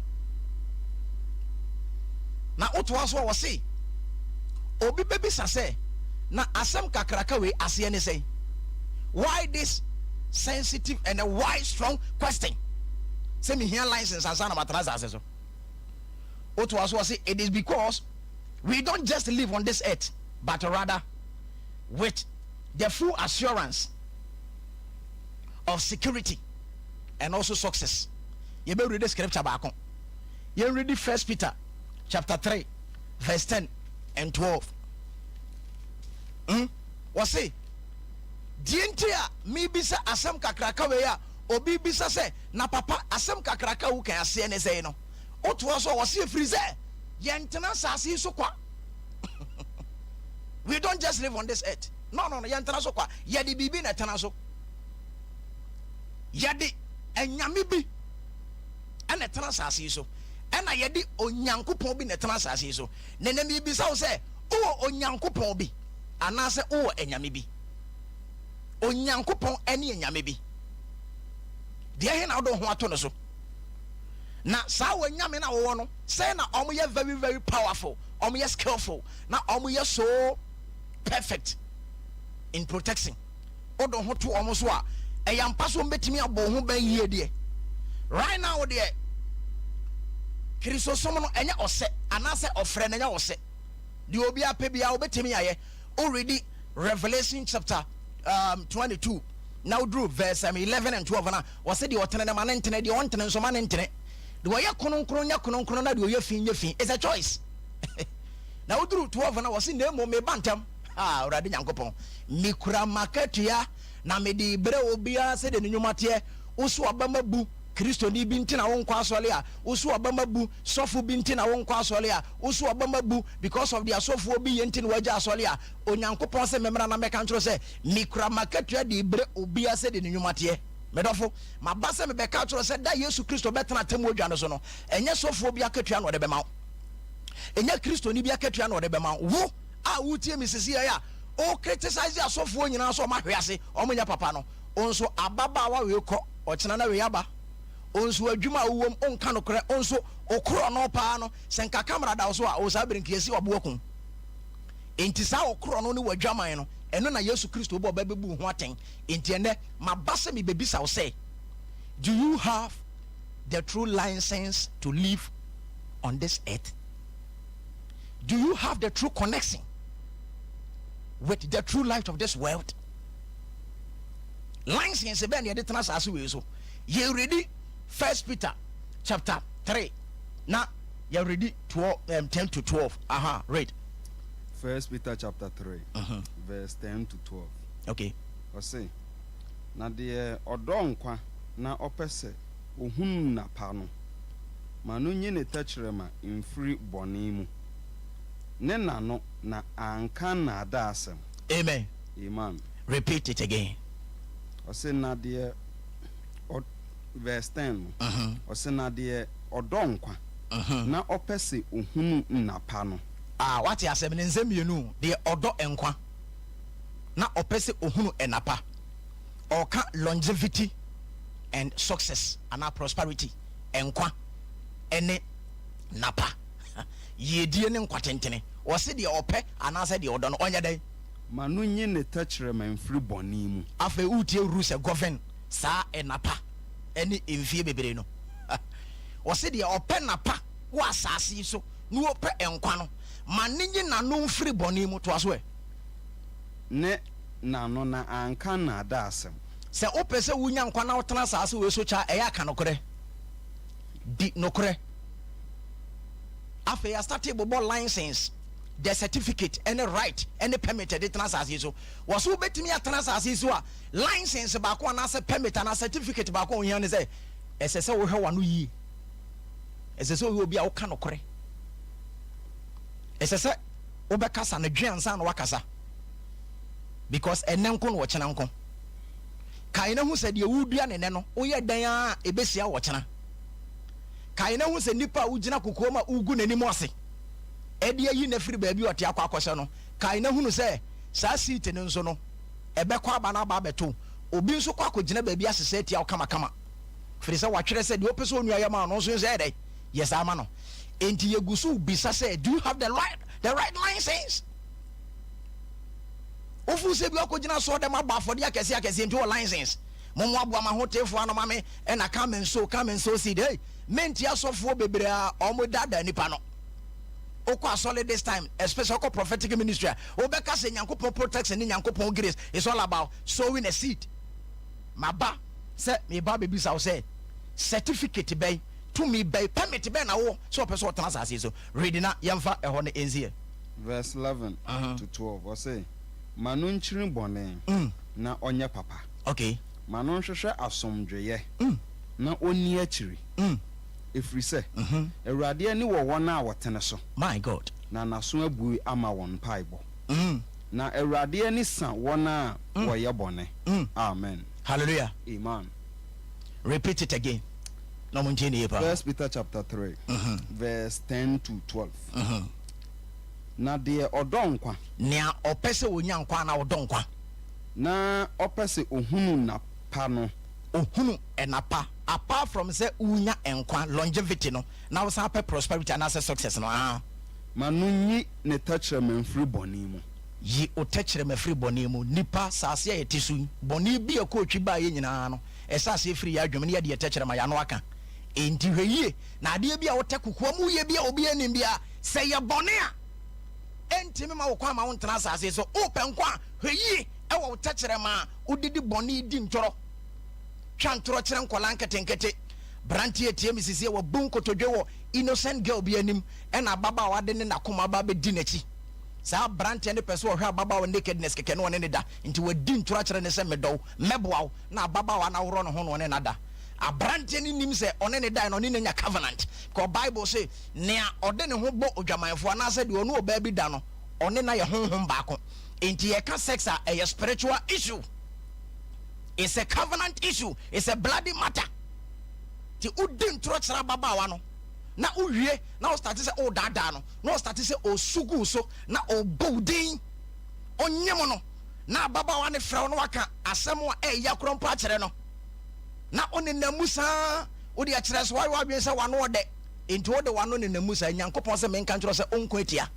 Na wotoa so a wɔse obi bɛbisa sɛ, na asɛm kakraka wei aseɛ ne sɛn? Why this sensitive and a why strong question? Sɛ mehia license ansa na matena asase so. Wotoa so ɔse it is because we don't just live on this earth, but rather with the full assurance of security and also success. Yɛbɛread scripture baako. Yɛnread First Peter chapter 3 verse 10 and 12. Wɔse deɛ nti a mebisa asɛm kakraka wei a obi bisa sɛ, na papa, asɛm kakraka wo kan aseɛ ne sɛi no, wotoa so a wɔse ɛfiri sɛ yɛntena asase yi so kwa. We don't just live on this earth. No, yɛntena so kwa. Yɛde biribi na ɛtena so. Yɛde anyame bi ɛna ɛtena asase yi so, ɛna yɛde Onyankopɔn bi na ɛtena asase yi so. Na ɛnɛ miribisa wo sɛ, wowɔ Onyankopɔn bi anaasɛ wowɔ anyame bi? Onyankopɔn ɛne anyame bi deɛ, ɛhe na wode wo ho ato no so? Na saa wɔ nyame no a wɔwɔ no sɛ na ɔmo yɛ very very powerful, ɔmo yɛ skillful, na ɔmo yɛ so perfect in protection. Wode ho to ɔmo so a, ɛyɛ ampa so ɔmo abɔ ho ban yie deɛ? Right now deɛ, Kristosom no ɛnyɛ ɔsɛ anaasɛ ɔfrɛ no ɛnyɛ ɔsɛ deɛ obi apɛ biara wobɛtumi ayɛ. Already Revelation chapter 22 na woduru verse 11 and 12 na wɔsɛ deɛ ɔtene no ma ne ntene, deɛ ɔntene nso ma ne ntene, deɛ ɔyɛ kronkron nyɛ kronkron, na deɛ ɔyɛ fi nyɛ fi. It's a choice. Na woduru 12 na wɔse, na mmom meba ntɛm. Ah, Awurade Nyankopɔn, mekura makatua na mede brɛ obiara sɛdeɛ ne nnwuma teɛ. Wo so ɔbɛma bu Kristoni bi nti na wonkɔ asɔre a, wo so ɔbɛma bu sɔfo bi nti na wonkɔ asɔre a, wo so ɔbɛma bu because of the asɔfoɔ bi yɛ nti na wagya asɔre a, Onyankopɔn sɛ memmra na mɛka nkyerɛ sɛ mekura makatua de brɛ obiara sɛdeɛ ne nnwuma teɛ. Medɔfo, maba sɛ mebɛka kyerɛ sɛ da Yesu Kristo bɛtena atemmu adwa no so no, ɛnyɛ sɔfoɔ bi akatua na ɔde bɛma wo, ɛnyɛ Kristoni bi akatua na ɔde bɛma wo. Wo a wotie me sisi yɛ a o criticize asɔfoɔ nyinaa sɛ ɔmo ahwe ase, ɔmo nyɛ papa no, o nso ababaawa wei kɔ ɔkyena na wei aba, o nso adwuma a wowɔ mu ɔnka nokorɛ, o nso okorɔ no paa no, sɛ nka camera da wo so a, o saa bere nka yɛsi ɔboɔ kun. Enti saa ɔkorɔ no ne w'adwaman no, ɛno na Yesu Kristo bɔ ɔbɛbɛbu ho atɛn. Enti ɛnɛ maba sɛ mebɛbisa wo sɛ, do you have the true license to live on this earth? Do you have the true connection with the true light of this world? License bɛn na yɛde tena asase wei so? Yɛredi First Peter chapter 3 na yɛredi 12, 10 to 12. Aha, read. First Peter chapter 3, verse 10 to 12. Okay. Ɔse, na deɛ ɔdɔ nkwa na ɔpɛ sɛ ohunu napa no, ma no nyi ne tɛkyerɛma mfiri bɔne mu, ne n'ano na anka nnaadaa asɛm. Amen. Amen. Repeat it again. Ɔse na deɛ ɔ verse 10 no, ɔse na deɛ ɔdɔ nkwa na ɔpɛ sɛ ohunu nnapa no. Ah, wate asɛm ne nsɛm mmienu. Deɛ ɔdɔ nkwa na ɔpɛ sɛ ohunu ɛnapa, ɔka longevity and success anaa prosperity, nkwa ɛne napa, yiedie ne nkwa tentene. Ɔse deɛ ɔpɛ anaasɛ deɛ ɔdɔ no, ɔnyɛ dɛn? Ma no nyi ne tɛkyerɛma mfiri bɔne mu. Afei wotie rules a govern saa ɛnapa ɛne mfie bebree no. Ɔse deɛ ɔpɛ napa wɔ asase yi so na wɔpɛ nkwa no, ma ne nyi n'ano mfiri bɔne mu. Toa so ɛ. Ne n'ano na anka nnaadaa asɛm. Sɛ wopɛ sɛ wonya nkwa na wotena asase wei so kyɛ a, ɛyɛ aka nokorɛ, di nokorɛ. Afei asate bobɔ license, the certificate ɛne right ɛne permit ɛde tena asase yi so. Wɔ so wobɛtumi atena asase yi so a, license baako anaasɛ permit anaa certificate baako a ohia ne sɛ ɛsɛ sɛ wohwɛ w'ano yie, ɛsɛ sɛ woyɛ obi a woka nokorɛ, ɛsɛ sɛ wobɛkasa no dwe ansa na wakasa, because ɛnɛ nko na wɔkyena nko. Kae na hu sɛ deɛ wodua ne nɛ no, woyɛ dan a ɛbɛsia wɔkyena. Kae na hu sɛ nipa a wogyina kokoa mu a wogu n'anim ase ɛde ayi no afiri baabi a ɔte akɔ akɔhyɛ no, kae na hunu sɛ saa seat no nso no, ɛbɛkɔ aba no aba abɛto obi nso kɔ akɔgyina baabi asesɛ atia wo kamakama. Firi sɛ watwerɛ sɛ deɛ ɔpɛ sɛ onua yɛ ma no nso sɛ ɛdɛ yɛ saa ma no. Enti yɛgu so bisa sɛ, do you have the right license? Wofu sɛ bi akɔgyina soɔ dɛm abɔ afɔdeɛ akɛseɛ akɛseɛ nti wɔ license. Mommoaboa ma hotefoɔ ano ma me ɛna come and sow, come and sow seed. Hey, menti asɔfoɔ bebree a ɔmo daadaa nipa no. Wokɔ asɔre this time, especially wokɔ prophetic ministry a, wobɛka sɛ Nyankopɔn protection ne Nyankopɔn grace is all about sowing a seed. Maba sɛ meba bɛbisa wo sɛ certificate bɛn, tumi bɛn, permit bɛn na wowɔ sɛ wɔpɛ sɛ wɔtena asase so? Read na yɛmfa ɛhɔ no ɛnsiɛ. Verse 11 to 12, ɔse, ma no nkyiri bɔne na ɔnyɛ papa. Ma no nhwehwɛ asomdweyɛ na ɔnni akyiri, ɛfiri sɛ Awurade ani wɔ wɔn a wɔtene so, My God. na n'aso abue ama wɔn mpaebɔ, na Awurade ani sa wɔn a wɔyɛ bɔne. Amen. Hallelujah. Amen. Repeat it again na ɔmo ntie ne yie paa. First Peter chapter 3, verse 10 to 12. Na deɛ ɔdɔ nkwa, Nea ɔpɛ sɛ onya nkwa na ɔdɔ nkwa, na ɔpɛ sɛ ohunu napa no, ohunu ɛnapa, apart from sɛ wonya nkwa, longevity no, na wosan pɛ prosperity anaasɛ success no, ah. Ma no nyi ne tɛkyerɛma mfiri bɔne mu. Yi wo tɛkyerɛma firi bɔne mu. Nipa saase a yɛte so yi, bɔne bi a kɔɔtwi baa yɛ nyinaa no, ɛsɛ aseɛ firi yɛ adwuma ne yɛde yɛ tɛkyerɛma yɛano aka. Enti hwɛ yie na adeɛ bi a wotɛ kokoa mu yɛ bi a obi anim bi a sɛ yɛ bɔne a, ɛntimi ma wo kwan ma wo ntena asase so. Wopɛ nkwa a, hwɛ yie ɛwɔ wo tɛkyerɛma a wodedi bɔne, di ntorɔ, twa ntorɔ kyerɛ nkɔla nketenkete. Branteɛ, tie me sisie, wabu nkotodwe wɔ innocent girl bi anim, ɛna ababaawa de ne nakoma ba bɛdi n'akyi. Saa aberanteɛ no pɛ sɛ ɔhwɛ ababaawa nakedness kɛkɛ na ɔne ne da, nti wadi ntorɔ akyerɛ ne sɛ medɔw, mɛboa wo, na ababaawa no aworɔ ne ho na ɔne no ada. Aberanteɛ no nim sɛ ɔne ne dae no, ɔne no anya covenant, because Bible say nea ɔde ne ho bɔ odwamanfoɔ anaasɛ deɛ ɔne ɔbaa bi da no, ɔne na yɛ honhom baako. Nti yɛka sex a, ɛyɛ spiritual issue, it's a covenant issue, it's a bloody matter. Nti wodi ntorɔ kyerɛ ababaawa no na wowie na wo start sɛ wodaadaa no, na ɔstart sɛ ɔsu gu so na ɔbɔ wo din, ɔnyem no, na ababaawa no frɛ wo na waka asɛm a ɛyɛ korɔ mpo akyerɛ no, na ɔnenam mu saa. Wode akyerɛ so wayɛ w'adwene sɛ w'ano ɔdɛ, nti wode w'ano nenam mu saa. Nyankopɔn sɛ menka nkyerɛ sɛ ɔnko atia.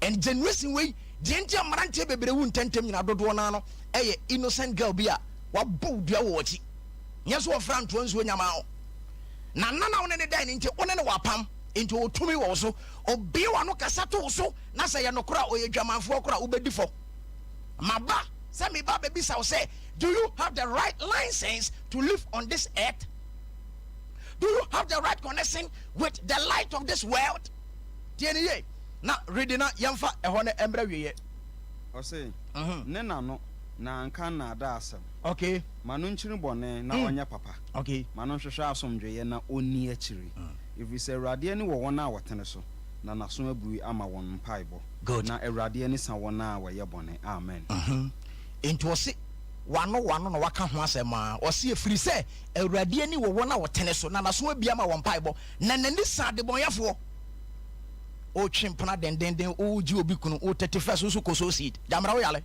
And generation wei deɛ, nti a mmeranteɛ bebree wu ntɛntɛm nyina dodoɔ naa no, ɛyɛ innocent girl bi a wabɔ wo dua wɔ w'akyi, nyɛ so wɔfra ntoa nsuo nyamaa wo na nana wo ne ne dan no, nti wo ne ne wapam, nti ɔtumi wɔ wo so. Obie w'ano kasa to wo so na sɛ yɛ nokorɛ a, ɔyɛ dwamanfoɔ korɔ a, wobɛdi fɔ. Maba sɛ meba bɛbisa wo sɛ, do you have the right license to live on this earth? Do you have the right connection with the light of this world? Tie ne yie na redi na yɛmfa ɛhɔ no mbrɛ wieɛ. Ɔse, ne n'ano na anka nnaadaa asɛm. Ma no nkyiri bɔne na ɔnyɛ papa. Ma no nhwehwɛ asomdweyɛ na ɔnni akyiri, ɛfiri sɛ Awurade ani wɔ wɔn a wɔtene so, na n'aso abue ama wɔn mpaebɔ. Na Awurade ani sa wɔn a wɔyɛ bɔne. Amen. Enti ɔse wano wano na waka ho asɛm a, ɔse ɛfiri sɛ Awurade ani wɔ wɔn a wɔtene so, na n'aso abue ama wɔn mpaebɔ, na n'ani sa adebɔnyɛfoɔ. Wotwe mpena dendenden, wogye obi kunu, wo 31st nso kɔ sow seed. Gyamra, wo yale.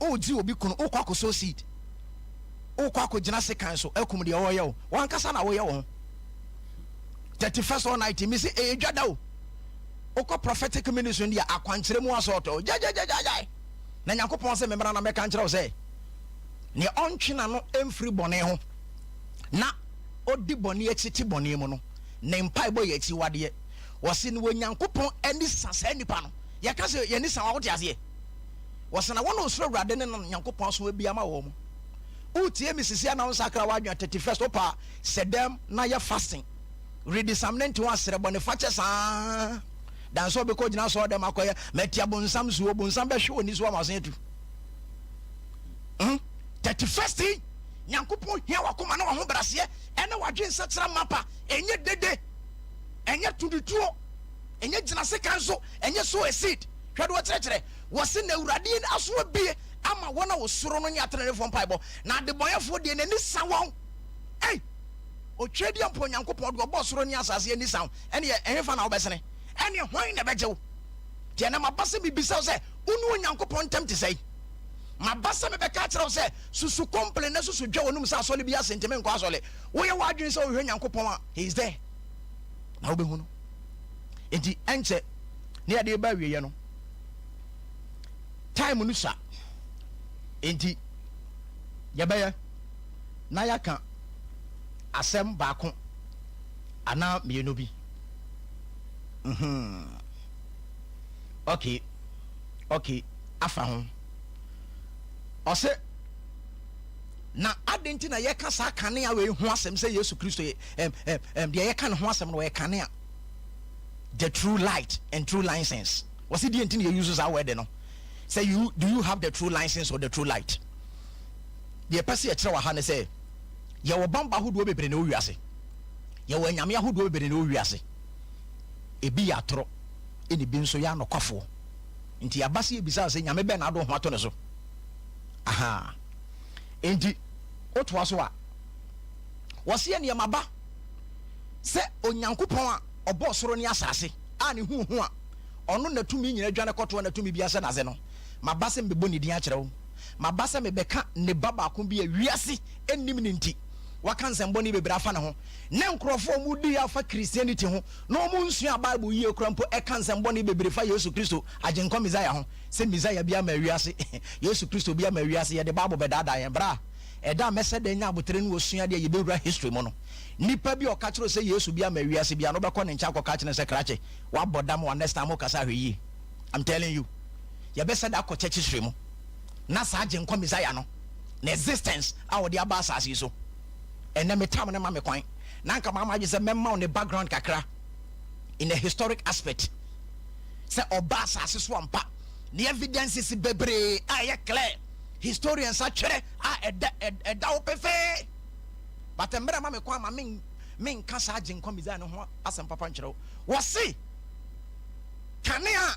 Wogye obi kunu, wokɔ akɔ sow seed, wokɔ akɔgyina sekan so akum deɛ wɔyɛ wo wankasa na woyɛ wo ho. 31st all night mi sɛ ɛyɛ dwa da o. Wokɔ prophetic ministry no deɛ, akwankyerɛ mu asɔɔtɔ gyagyagyagyagyae, na Nyankopɔn sɛ memmra na mɛka nkyerɛ wo sɛ neɛ ɔntwe n'ano mfiri bɔne ho na ɔdi bɔne akyi te bɔne mu no, ne mpaebɔ yɛ akyiwadeɛ. Wɔse no wɔ Nyankopɔn ani sa saa nipa no. Yɛka sɛ yɛni sa wa, wote aseɛ? Wɔse na wɔn a ɔsoro Awurade ne no Nyankopɔn aso abi ama wɔn mo. Wotie me sisi a na wo nsakra w'adwene. 31st wopa sɛ dɛm na yɛ fasting, read Psalm 91, serɛ bɔne fakyɛ saa dan sɛ ɔbɛkɔ gyina sɔɔ dɛm akɔyɛ matia bonsam suo. Bonsam bɛhwe wɔ ni so ama ɔsen atu. 31st yi, Nyankopɔn hia wakoma ne wahobraseɛ ɛne wadwe nsakyera mapa. Ɛnyɛ dede, ɛnyɛ tudutuo, ɛnyɛ gyina sekan so, ɛnyɛ sow a seed. Hwɛ de wɔkyerɛkyerɛ wɔse na Awurade aso abie ama wɔn a wɔsuro no ne atenenefoɔ mpaebɔ, na adebɔnyɛfoɔ deɛ, n'ani sa wɔn. Ei, otwa di mpo, Onyankopɔn de ɔbɔ soro ne asase ani sa wo, ɛneɛ ɛhefa na wobɛsene? Ɛneɛ hwan na ɛbɛgye wo? Deɛ na maba sɛ mebisa wo sɛ, wo ne Onyankopɔn ntam te sɛe? Maba sɛ mebɛka akyerɛ wo sɛ, susu complain na susu dwa w'anum sɛ asɔre bi ase nti menkɔ asɔre. Woyɛ w'adwene sɛ wohwehwɛ Nyankopɔn a, He is there. Na wobɛhu no. Enti ɛnkyɛ ne yɛde reba awieɛ no, time no sua. Enti yɛbɛyɛ na yɛaka asɛm baako anaa mmienu bi. Mm-hmm. Okay. Okay. Afa ho. Ɔse, na adɛn nti na yɛka saa kanea wei ho asɛm sɛ Yesu Kristo yɛ, ɛm, ɛm, ɛm, deɛ yɛka ne ho asɛm no ɔyɛ kanea, the true light and true license. Wɔse deɛ nti na yɛuse saa word no sɛ you, do you have the true license or the true light? Deɛ ɛpɛ sɛ yɛkyerɛ wɔ ha ne sɛ yɛwɔ bamba ahodoɔ bebree na ɛwɔ wiase. Yɛwɔ anyame ahodoɔ bebree na ɛwɔ wiase. Ebi yɛ atorɔ, ɛna ebi nso yɛ anokwafoɔ. Nti yɛaba sɛ yɛbisa wo sɛ Nyame bɛn na wode wo ho ato ne so? Ahaa. Enti wotoa so a, wɔse ɛneɛ maba sɛ Onyankopɔn a ɔbɔɔ soro ne asase a ne ho hu a ɔno na tumi nyina dwane kɔtoɔ na tumi biara hyɛ n'ase no, maba sɛ mebɛbɔ ne din akyerɛ wo. Maba sɛ mebɛka ne ba baako bi a wiase nnim no nti waka nsɛmbɔne bebree afa ne ho, ne nkurɔfoɔ a wɔdi yaw fa Christianity ho na wɔnsuaa Bible yie koraa mpo ka nsɛm bɔne bebree fa Yesu Kristo, Agyenkwa Mesia ho, sɛ Mesia bi ama wiase, Yesu Kristo bi ama wiase, yɛde Bible bɛdaadaa yɛn. Bra, ɛda a mɛsɛ dɛ nya aboterɛ ne osua deɛ yɛbɛwura history mu no, nipa bi a ɔka kyerɛ wo sɛ Yesu bi ama wiase biara no, wobɛkɔ ne nkyɛn akɔka akyerɛ no sɛ krakye, woabɔ dam wa next time wokasa ahwɛ yie. I'm telling you. Yɛbɛsɛ dɛ akɔ church history mu na saa Agyenkwa Messiah no, ne existence a ɔde aba asase yi so. Ɛnnɛ me tam no ma me kwan na anka maa m'adwene sɛ mɛma wo ne background kakra in a historic aspect sɛ ɔba asase so ampa ne evidences bebree a ɛyɛ clear historians atwerɛ a ɛda ɛda hɔ pefee but mmerɛ ma me kwan ma me menka saa Agyenkwa Messiah no ho asɛm papa nkyerɛ wo. Wɔse kanea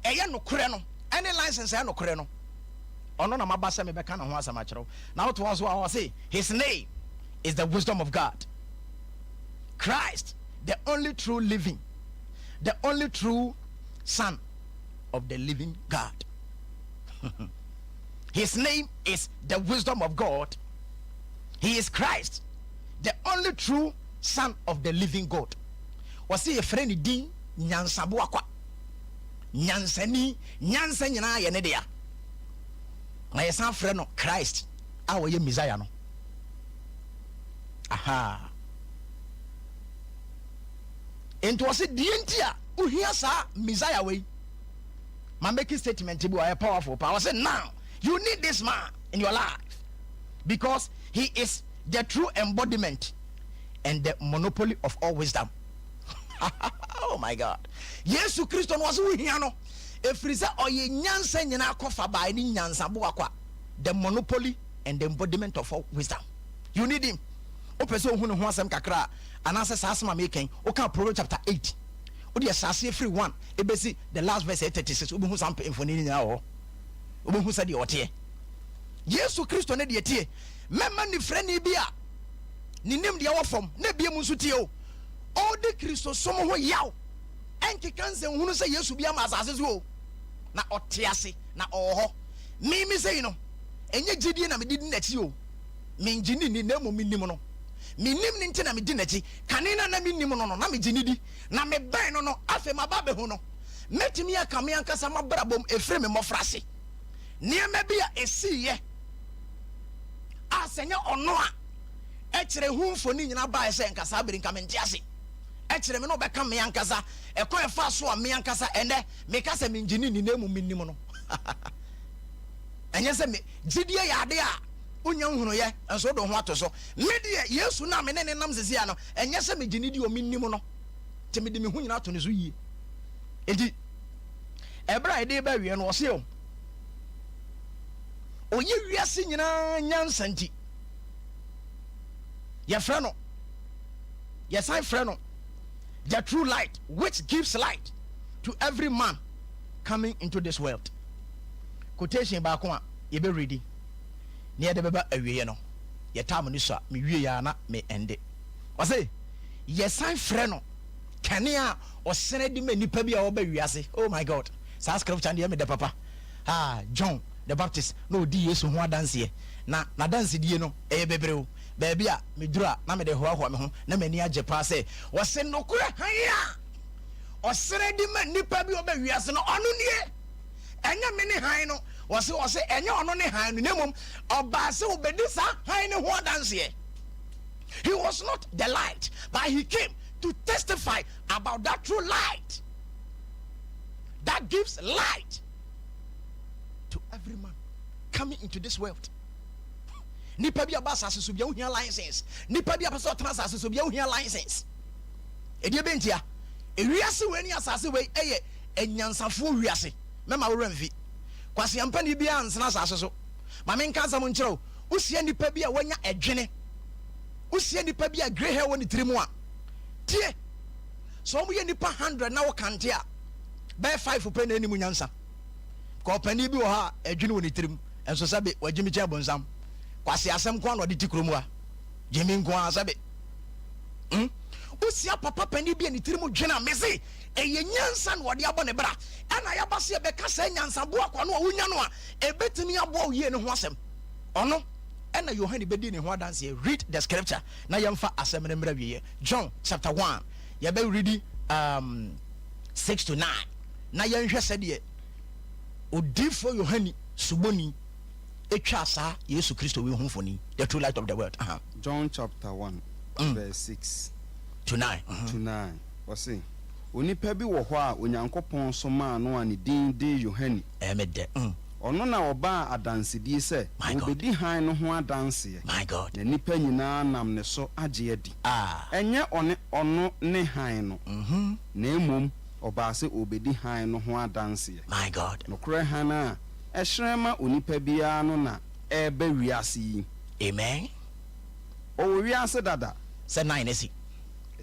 a ɛyɛ nokorɛ no ɛne license a ɛyɛ nokorɛ no ɔno na maba sɛ mebɛka ne ho asɛm akyerɛ wo. Na wotoa so a ɔse His name is the wisdom of God. Christ, the only true living, the only true Son of the living God. His name is the wisdom of God. He is Christ, the only true Son of the living God. Wɔsi yɛfrɛ ne din nyansaboa kwa. Nyansani, nyansa nyinaa yɛ ne dea. Na yɛsan frɛ no Christ a ɔyɛ Messiah no. Aha. Nti ɔse deɛ nti a wohia saa Messiah wei. Ma make statement bi ɔyɛ powerful paa. Ɔse now you need this man in your life because he is the true embodiment and the monopoly of all wisdom. Oh my God. Yesu Kristo no ɔse wohia no ɛfiri sɛ ɔyɛ nyansa nyinaa kɔfa baa ne nyansaboa kwa. The monopoly and the embodiment of all wisdom. You need him. Wopɛ sɛ ohu ne ho asɛm kakra a, anaasɛ saa asɛm a meka yi, woka Proverbs chapter 8. Wode ɛhyɛ aseɛ firi 1 ɛbɛsi the last verse ɛyɛ 36, wobɛhu saa mfoni no nyinaa wɔ hɔ. Wobɛhu sɛdeɛ ɔteɛ. Yesu Kristo ne deɛ tie. Mɛma nifirani bi a ne nimdeɛ wɔ fam na ebiem nso tie o. Ɔredi Kristosom ho yaw ɛnkeka nsɛnhunu sɛ Yesu bi ama asase so o. Na ɔte ase na ɔwɔ hɔ. Me me sei no, ɛnyɛ gyidie na mede di n'akyi o, mengye no nni na mmom menim no. Menim no nti na medi n'akyi. Kane no a na mennim no no, na megye no di, na mebɛn no no, afei maba abɛhu no. Mɛtumi aka me ankasa m'abrabɔ mu ɛfiri me mmɔfraase nneɛma bi a ɛsiiɛ a sɛ nyɛ ɔno a, ɛkyerɛ ho mfoni nyinaa baeɛ sɛ nka saa bere nka mente ase. Ɛkyerɛ me na ɔbɛka me ankasa ɛkwan ɛfaa so a me ankasa ɛnnɛ meka sɛ mengye no nni na mmom menim no. Ɛnyɛ sɛ me gyidie yɛ adeɛ a wonya nhunuiɛ nso wode wo ho ato so. Me deɛ, Yesu no a me ne no nam seesei no, ɛnyɛ sɛ megye no di o, menim no, nti mede me ho nyinaa to ne so yie. Enti, ɛberɛ a yɛde reba awieɛ no, ɔse o, ɔyɛ wiase nyinaa nyansa nti, yɛfrɛ no, yɛsan frɛ no, the true light which gives light to every man coming into this world. Quotation baako a yɛbɛ readi na yɛde bɛba awieɛ no, yɛ time no sua, me wie a na me ɛnde. Ɔse, yɛsan frɛ no kanea a ɔsene de ma nipa bi a ɔba wiase. Oh my God, saa scripture no deɛ me dɛ papa. Ah, John the Baptist na ɔdi Yesu ho adanseɛ. Na n'adansedie no, ɛyɛ bebree o. Baabi a meduru a, na mede hoahoa me ho, na m'ani agye paa sɛ wɔse nokorɛ hann a ɔsrɛ de ma nnipa bi a ɔba wiase no, ɔno nie. Ɛnyɛ me ne hann no. Wɔse, ɔse ɛnyɛ ɔno ne hann no, na mmom ɔbaa sɛ ɔbɛdi saa hann no ho adanseɛ. He was not the light, but he came to testify about that true light that gives light to every man coming into this world. Nipa bi aba asase so bia wohia license. Nipa bi apɛ sɛ ɔtena asase so bia wohia license. Ɛdeɛ bɛntia ewiase wei ne asase wei ɛyɛ anyansafoɔ wiase. Mɛma wo werɛ mfi. Kwaseampani biara nsena asase so. Ma menka asɛm nkyerɛ wo. Wohyia nipa bi a wanya ɛdwene, wohyia nipa bi a grey hair wɔ ne tiri mu a, tie! Sɛ wɔyɛ nipa 100 na wokante a, bɛyɛ 5 pɛ na ɛnim nyansa. Ka ɔpanin bi wɔ hɔ a ɛdwene wɔ ne tirim, nso sɛbe wagyimi kyɛn bonsam. Kwase asɛm nko ara na ɔde te kurom ha. Gyimi nko ara sɛbe. Hmm? Wohyia papa panin bi a ne tirim dwene a, mese ɛyɛ nyansa na ɔde abɔ ne bra. Ɛna yɛaba sɛ yɛbɛka saa nyansaboa kwa no a wonya no a, ɛbɛtumi aboa wo yie no ho asɛm. Ɔno ɛna Yohane bɛdi ne ho adanseɛ. Read the scripture na yɛmfa asɛm no mmra wieɛ. John chapter 1, yɛbɛ readi 6 to 9 na yɛnhwɛ sɛdeɛ odiyifoɔ Yohane Suboni twaa saa Yesu Kristo wei ho mfoni, the true light of the world. Aha. John chapter 1 verse 6 to 9. To 9. Ɔse, Onipa bi wɔ hɔ a Onyankopɔn somaa no a ne din de Yohane. Ɛyɛ me dɛ. Ɔno na ɔbaa adansedie sɛ My God. ɔrebɛdi hann no ho adanseɛ, My God. na nnipa nyinaa nam ne so agye adi. Ah. Ɛnyɛ ɔne ɔno ne hann no, na mmom ɔbaa sɛ ɔrebɛdi hann no ho adanseɛ. My God. Nokorɛ hann a ɛhyerɛn ma onipa biara no na ɛreba wiase yi. Amen. Ɔwɔ wiase dada. Sɛ 9 asi.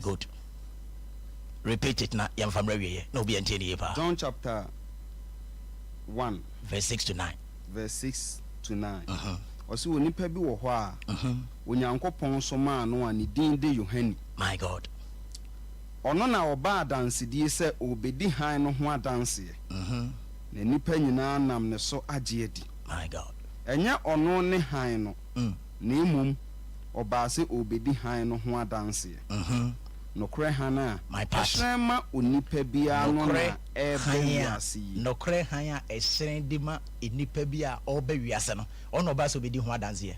Good. Repeat it na yɛmfa mmra awieɛ na obiara ntie no yie paa. John chapter 1. Verse 6 to 9. Verse 6 to 9. Ɔse onipa bi wɔ hɔ a Onyankopɔn somaa no a ne din de Yohane. My God. Ɔno na ɔbaa adansedie sɛ ɔrebɛdi hann no ho adanseɛ, na nnipa nyinaa nam ne so agye adi. My God. Ɛnyɛ ɔno ne hann no, na mmom ɔbaa sɛ ɔrebɛdi hann no ho adanseɛ. Nokorɛ hann a My part. ɛhyerɛn ma onipa biara no na Nokorɛ ɛreba hann a wiase yi. Nokorɛ hann a ɛhyerɛn de ma nnipa bi a ɔreba wiase no, ɔno na ɔbaa sɛ ɔbɛdi ho adanseɛ.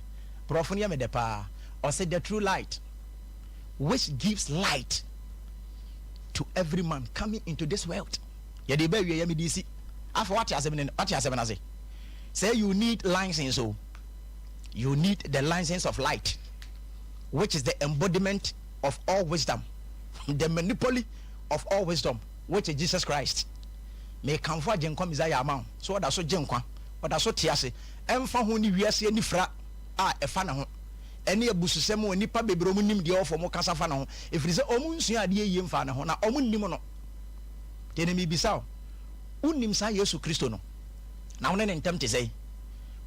Borɔfo no yɛ me dɛ paa. Ɔse, The true light, which gives light to every man coming into this world. Yɛde ba awieɛ, mede resi. Afei woate asɛm no, woate asɛm no ase? Sɛ you need license o, you need the license of light, which is the embodiment of all wisdom, the monopoly of all wisdom, which is Jesus Christ. Mekamfo Agyenkwa Messiah ama wo sɛ ɔda so gye nkwa, ɔda so te ase, ɛmfa ho ne wiase anifira a ɛfa ne ho, ɛne abususɛm a nnipa bebree a wɔn nimdeɛ wɔ fam kasa fa ne ho, ɛfiri sɛ wɔn nsua adeɛ yie mfaa ne ho, na wɔn nnim no. Deɛ na mebisa wo, wonim saa Yesu Kristo no? Na wo ne ne ntam te sɛn?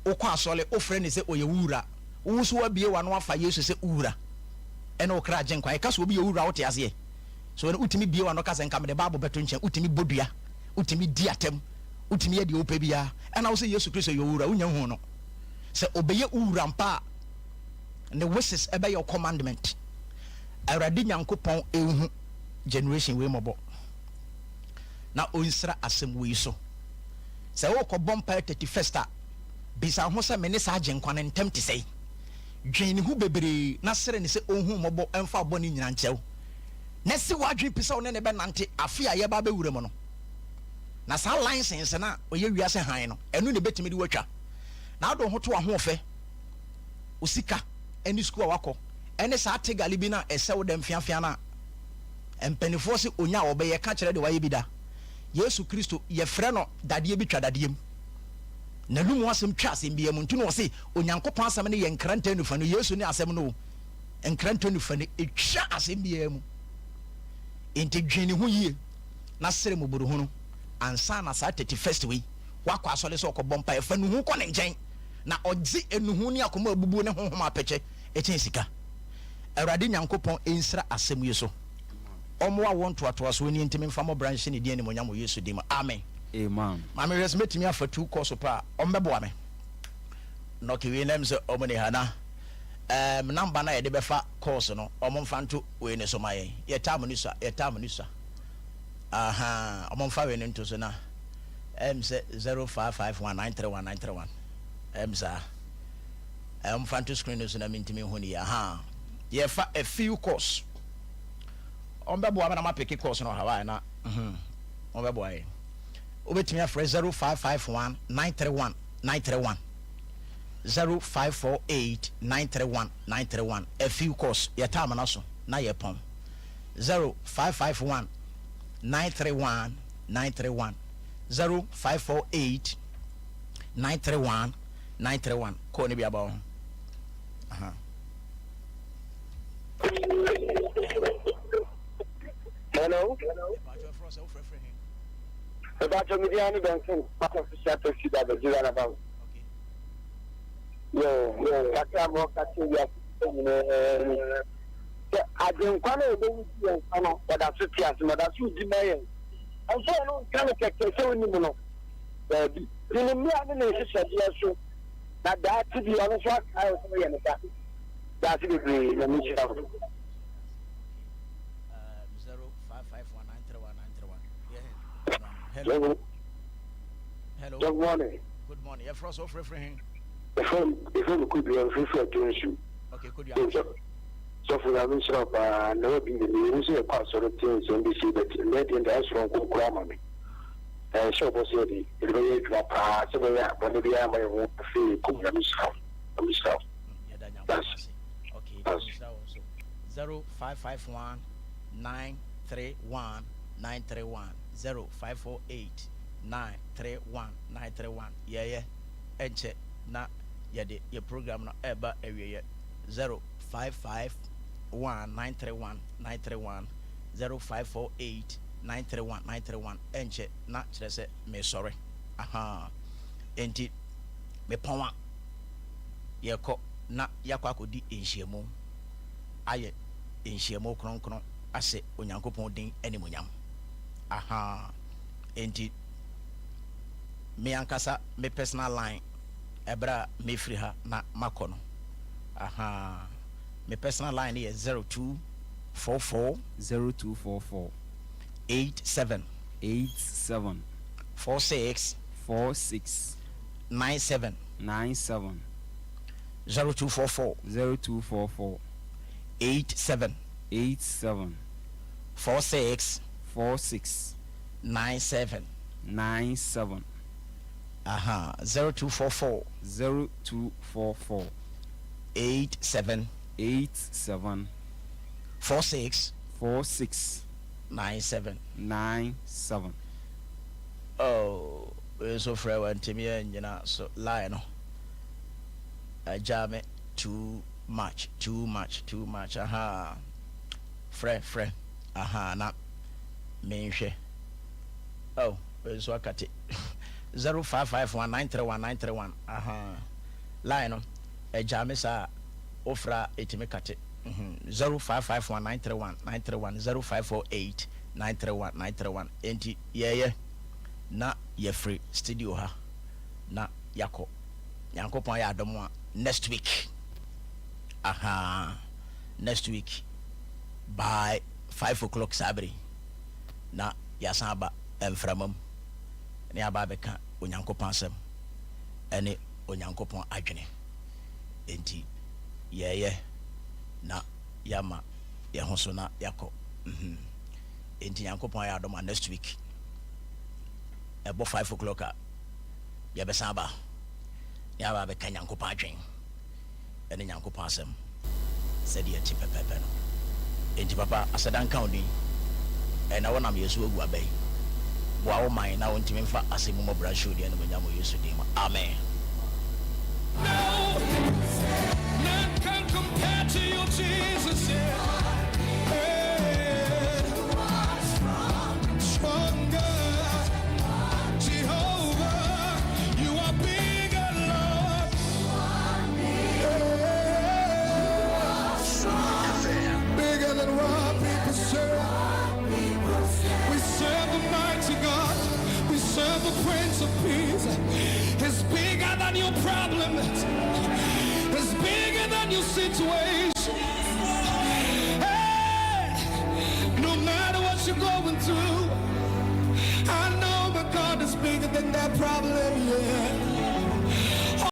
Wokɔ asɔre, wofrɛ no sɛ ɔyɛ wo wura, wo nso woabue w'ano afa Yesu sɛ wo wura ɛne wo kra agyenkwa. Yɛka sɛ obi yɛ wo wura a, wote aseɛ? So wotumi bue w'ano ka sɛ nka mede Bible bɛto nkyɛn? Wotumi bɔ dua? Wotumi di atɛm? Wotumi yɛ deɛ wopɛ biara? Ɛna wo sɛ Yesu Kristo yɛ wo wura, wonya nhuu no. Sɛ ɔbɛyɛ wo wura mpa a, ne wishes ɛbɛyɛ wo commandment. Awurade Nyankopɔn nhu generation wei mmɔbɔ na ɔnsira asɛm wei so. Sɛ worekɔbɔ mpaeɛ 31st a, bisa wo ho sɛ, Me ne saa Agyenkwa no ntam te sɛn? Dwen ne ho bebree na srɛ no sɛ ɔnhu wo mmɔbɔ mfa wo bɔne nyinaa nkyɛ wo, na si w'adwene pi sɛ wo ne no bɛnante afe a yɛreba abɛwura mu no. Na saa license no a ɔyɛ wiase hann no, ɛno na ɛbɛtumi de wo atwa. Na wode wo ho to w'ahoɔfɛ, wo sika, ne sukuu a woakɔ, ne saa tegale bi no a ɛsɛ wo dɛm feafea no a mpanimfoɔ se ɔnya a ɔbɛyɛ, ka kyerɛ deɛ wayɛ bi da. Yesu Kristo, yɛfrɛ no dadeɛ bi twa dadeɛ mu. N'anomu asɛm twa asɛm biara mu. Nti na ɔse Onyankopɔn asɛm no yɛ nkrantɛ anufanu. Yesu ne asɛm no o. Nkrantɛ anufanu, ɛtwa asɛm biara mu. Enti dwen ne ho yie na srɛ mmɔborohunu ansa na saa 31st wei woakɔ asɔre sɛ ɔkɔbɔ mpaeɛ. Fa nuhu kɔ ne nkyɛn na ɔgye enuhu ne akoma abubuo ne honhom apɛkyɛ kyɛn sika. Awurade Nyankopɔn nsira asɛm yi so. Ɔmmoa awoɔ ntoatoasoɔ nie nti memfa mo bra nhyɛ ne din animuonyam wɔ Yesu din mu. Amen. Amen. Maame hwɛ sɛ mɛtumi afa tu kɔɔso pɛ a, ɔmbɛboa me. Nɔke wei nam sɛ ɔmo ne ha na number no a yɛde bɛfa course no, ɔmo mfa nto wei ne so ma yɛn. Yɛ time no sua, yɛ time no sua. Aha, ɔmo mfa wei no nto so na sɛ 0551931931 saa. Ɔmo mfa nto screen no so na mentumi nhu ne yɛ. Aha, yɛfa a few course. Ɔmo bɛboa me na ma pick course no Hawaii na ɔmo bɛboa yɛn. Wobɛtumi afrɛ 0551 931 931, 0548 931 931. A few course, yɛ time no so na yɛ pɔn. 0551 931 931, 0548 931 931. Kɔɔ ne bi aba wɔ ho. Aha. Hello. Mebakyɛ, me din ne Benson, part official taxi driver, Nigeria about. Yo, kakra ma ɔka kyerɛ wiase nyinaa ni sɛ Agyenkwa no a ɔbɛwu di yɛn nsa no, ɔda so te ase na ɔda so di ma yɛn. Ɛnso ɔno nka no kɛkɛ sɛ wonim no baabi de ne mmea ne ne nhyehyɛdeɛ so na daakye bi ɔno nso akae wo sɛ woyɛ ne ba. Daase bebree na mehyira wo. 0551931931. Yeah. Hello. Hello. Good morning. Good morning. Yɛfrɛ so, wofrɛfrɛ he? Ɛfrɛ me Kodua, mfirifiri ato nsu. Okay, Kodua. Sɔfo, na menhyira wo paa na wabi ne mehu sɛ yɛkɔ asɔre tie nsɛm bi sei, but nnɛ deɛ nda ɛsoro nko koraa ma me. Ɛhyɛ ɔbɔ sɛ yɛde bɛyɛ adwuma paa sɛ bɛyɛ a bɔne biara ma yɛ ho afei kɔm. Na menhyira wo, na menhyira wo. Yɛda Nyankopɔn ase. Okay, nhyira wo nso. 0551 931 931, 0548 931 931. Yɛyɛ ɛnkyɛ na yɛde yɛ program no ɛba awieɛ. 0551 931 931, 0548 931 931. Ɛnkyɛ na kyerɛ sɛ mesɔre. Aha, enti mepɔn a, yɛkɔ na yɛakɔ akɔdi nhyiamu, ayɛ nhyiamu kronkron asɛ Onyankopɔn din animonyam. Aha, enti me ankasa me personal line, ɛberɛ a mefiri ha na makɔ no, aha, me personal line no yɛ 0244 0244 87 87 46 46 97. 97. 0244 0244 87 87 46 46 97. 97. Aha, 0244 0244 87 87 46 46 97. 97. Oh, wei nso frɛ wɔ ntumi anyina so. Line no agya me too much, too much, too much. Aha, frɛ frɛ. Aha, na menhwɛ. Oh, wei nso akate. 0551 931 931. Aha, line no agya me saa, wofrɛ a ɛtumi kate. 0551 931 931, 0548 931 931. Enti yɛyɛ na yɛfiri studio ha na yɛakɔ. Nyankopɔn ayɛ adom a, next week, aha, next week by 5 o'clock saa bere na yɛasan aba mframa mu ne aba abɛka Onyankopɔn asɛm ɛne Onyankopɔn adwene. Enti yɛyɛ na yɛama yɛn ho so na yɛakɔ. Enti Nyankopɔn ayɛ adom a, next week ɛbɔ 5 o'clock a, yɛbɛsan aba ne aba abɛka Nyankopɔn adwen ɛne Nyankopɔn asɛm sɛdeɛ ɛte pɛpɛpɛ no. Enti papa, asɛda nka wo din ɛna wonam Yesu agu aba yi boa wo man na wontumi mfa asɛm mu mmɔbra nhyɛ wo din animonyam wɔ Yesu din mu, amen. No, none can compare to you, Jesus. Yeah. Hey. Stronger, Jehovah, you are bigger, Lord. Yeah. Bigger than what people say. We serve the mighty God. We serve the Prince. Prince of Peace. It's bigger than your problems. It's bigger than your situation. Hey, no matter what you're going through, I know my God is bigger than that problem. Yeah.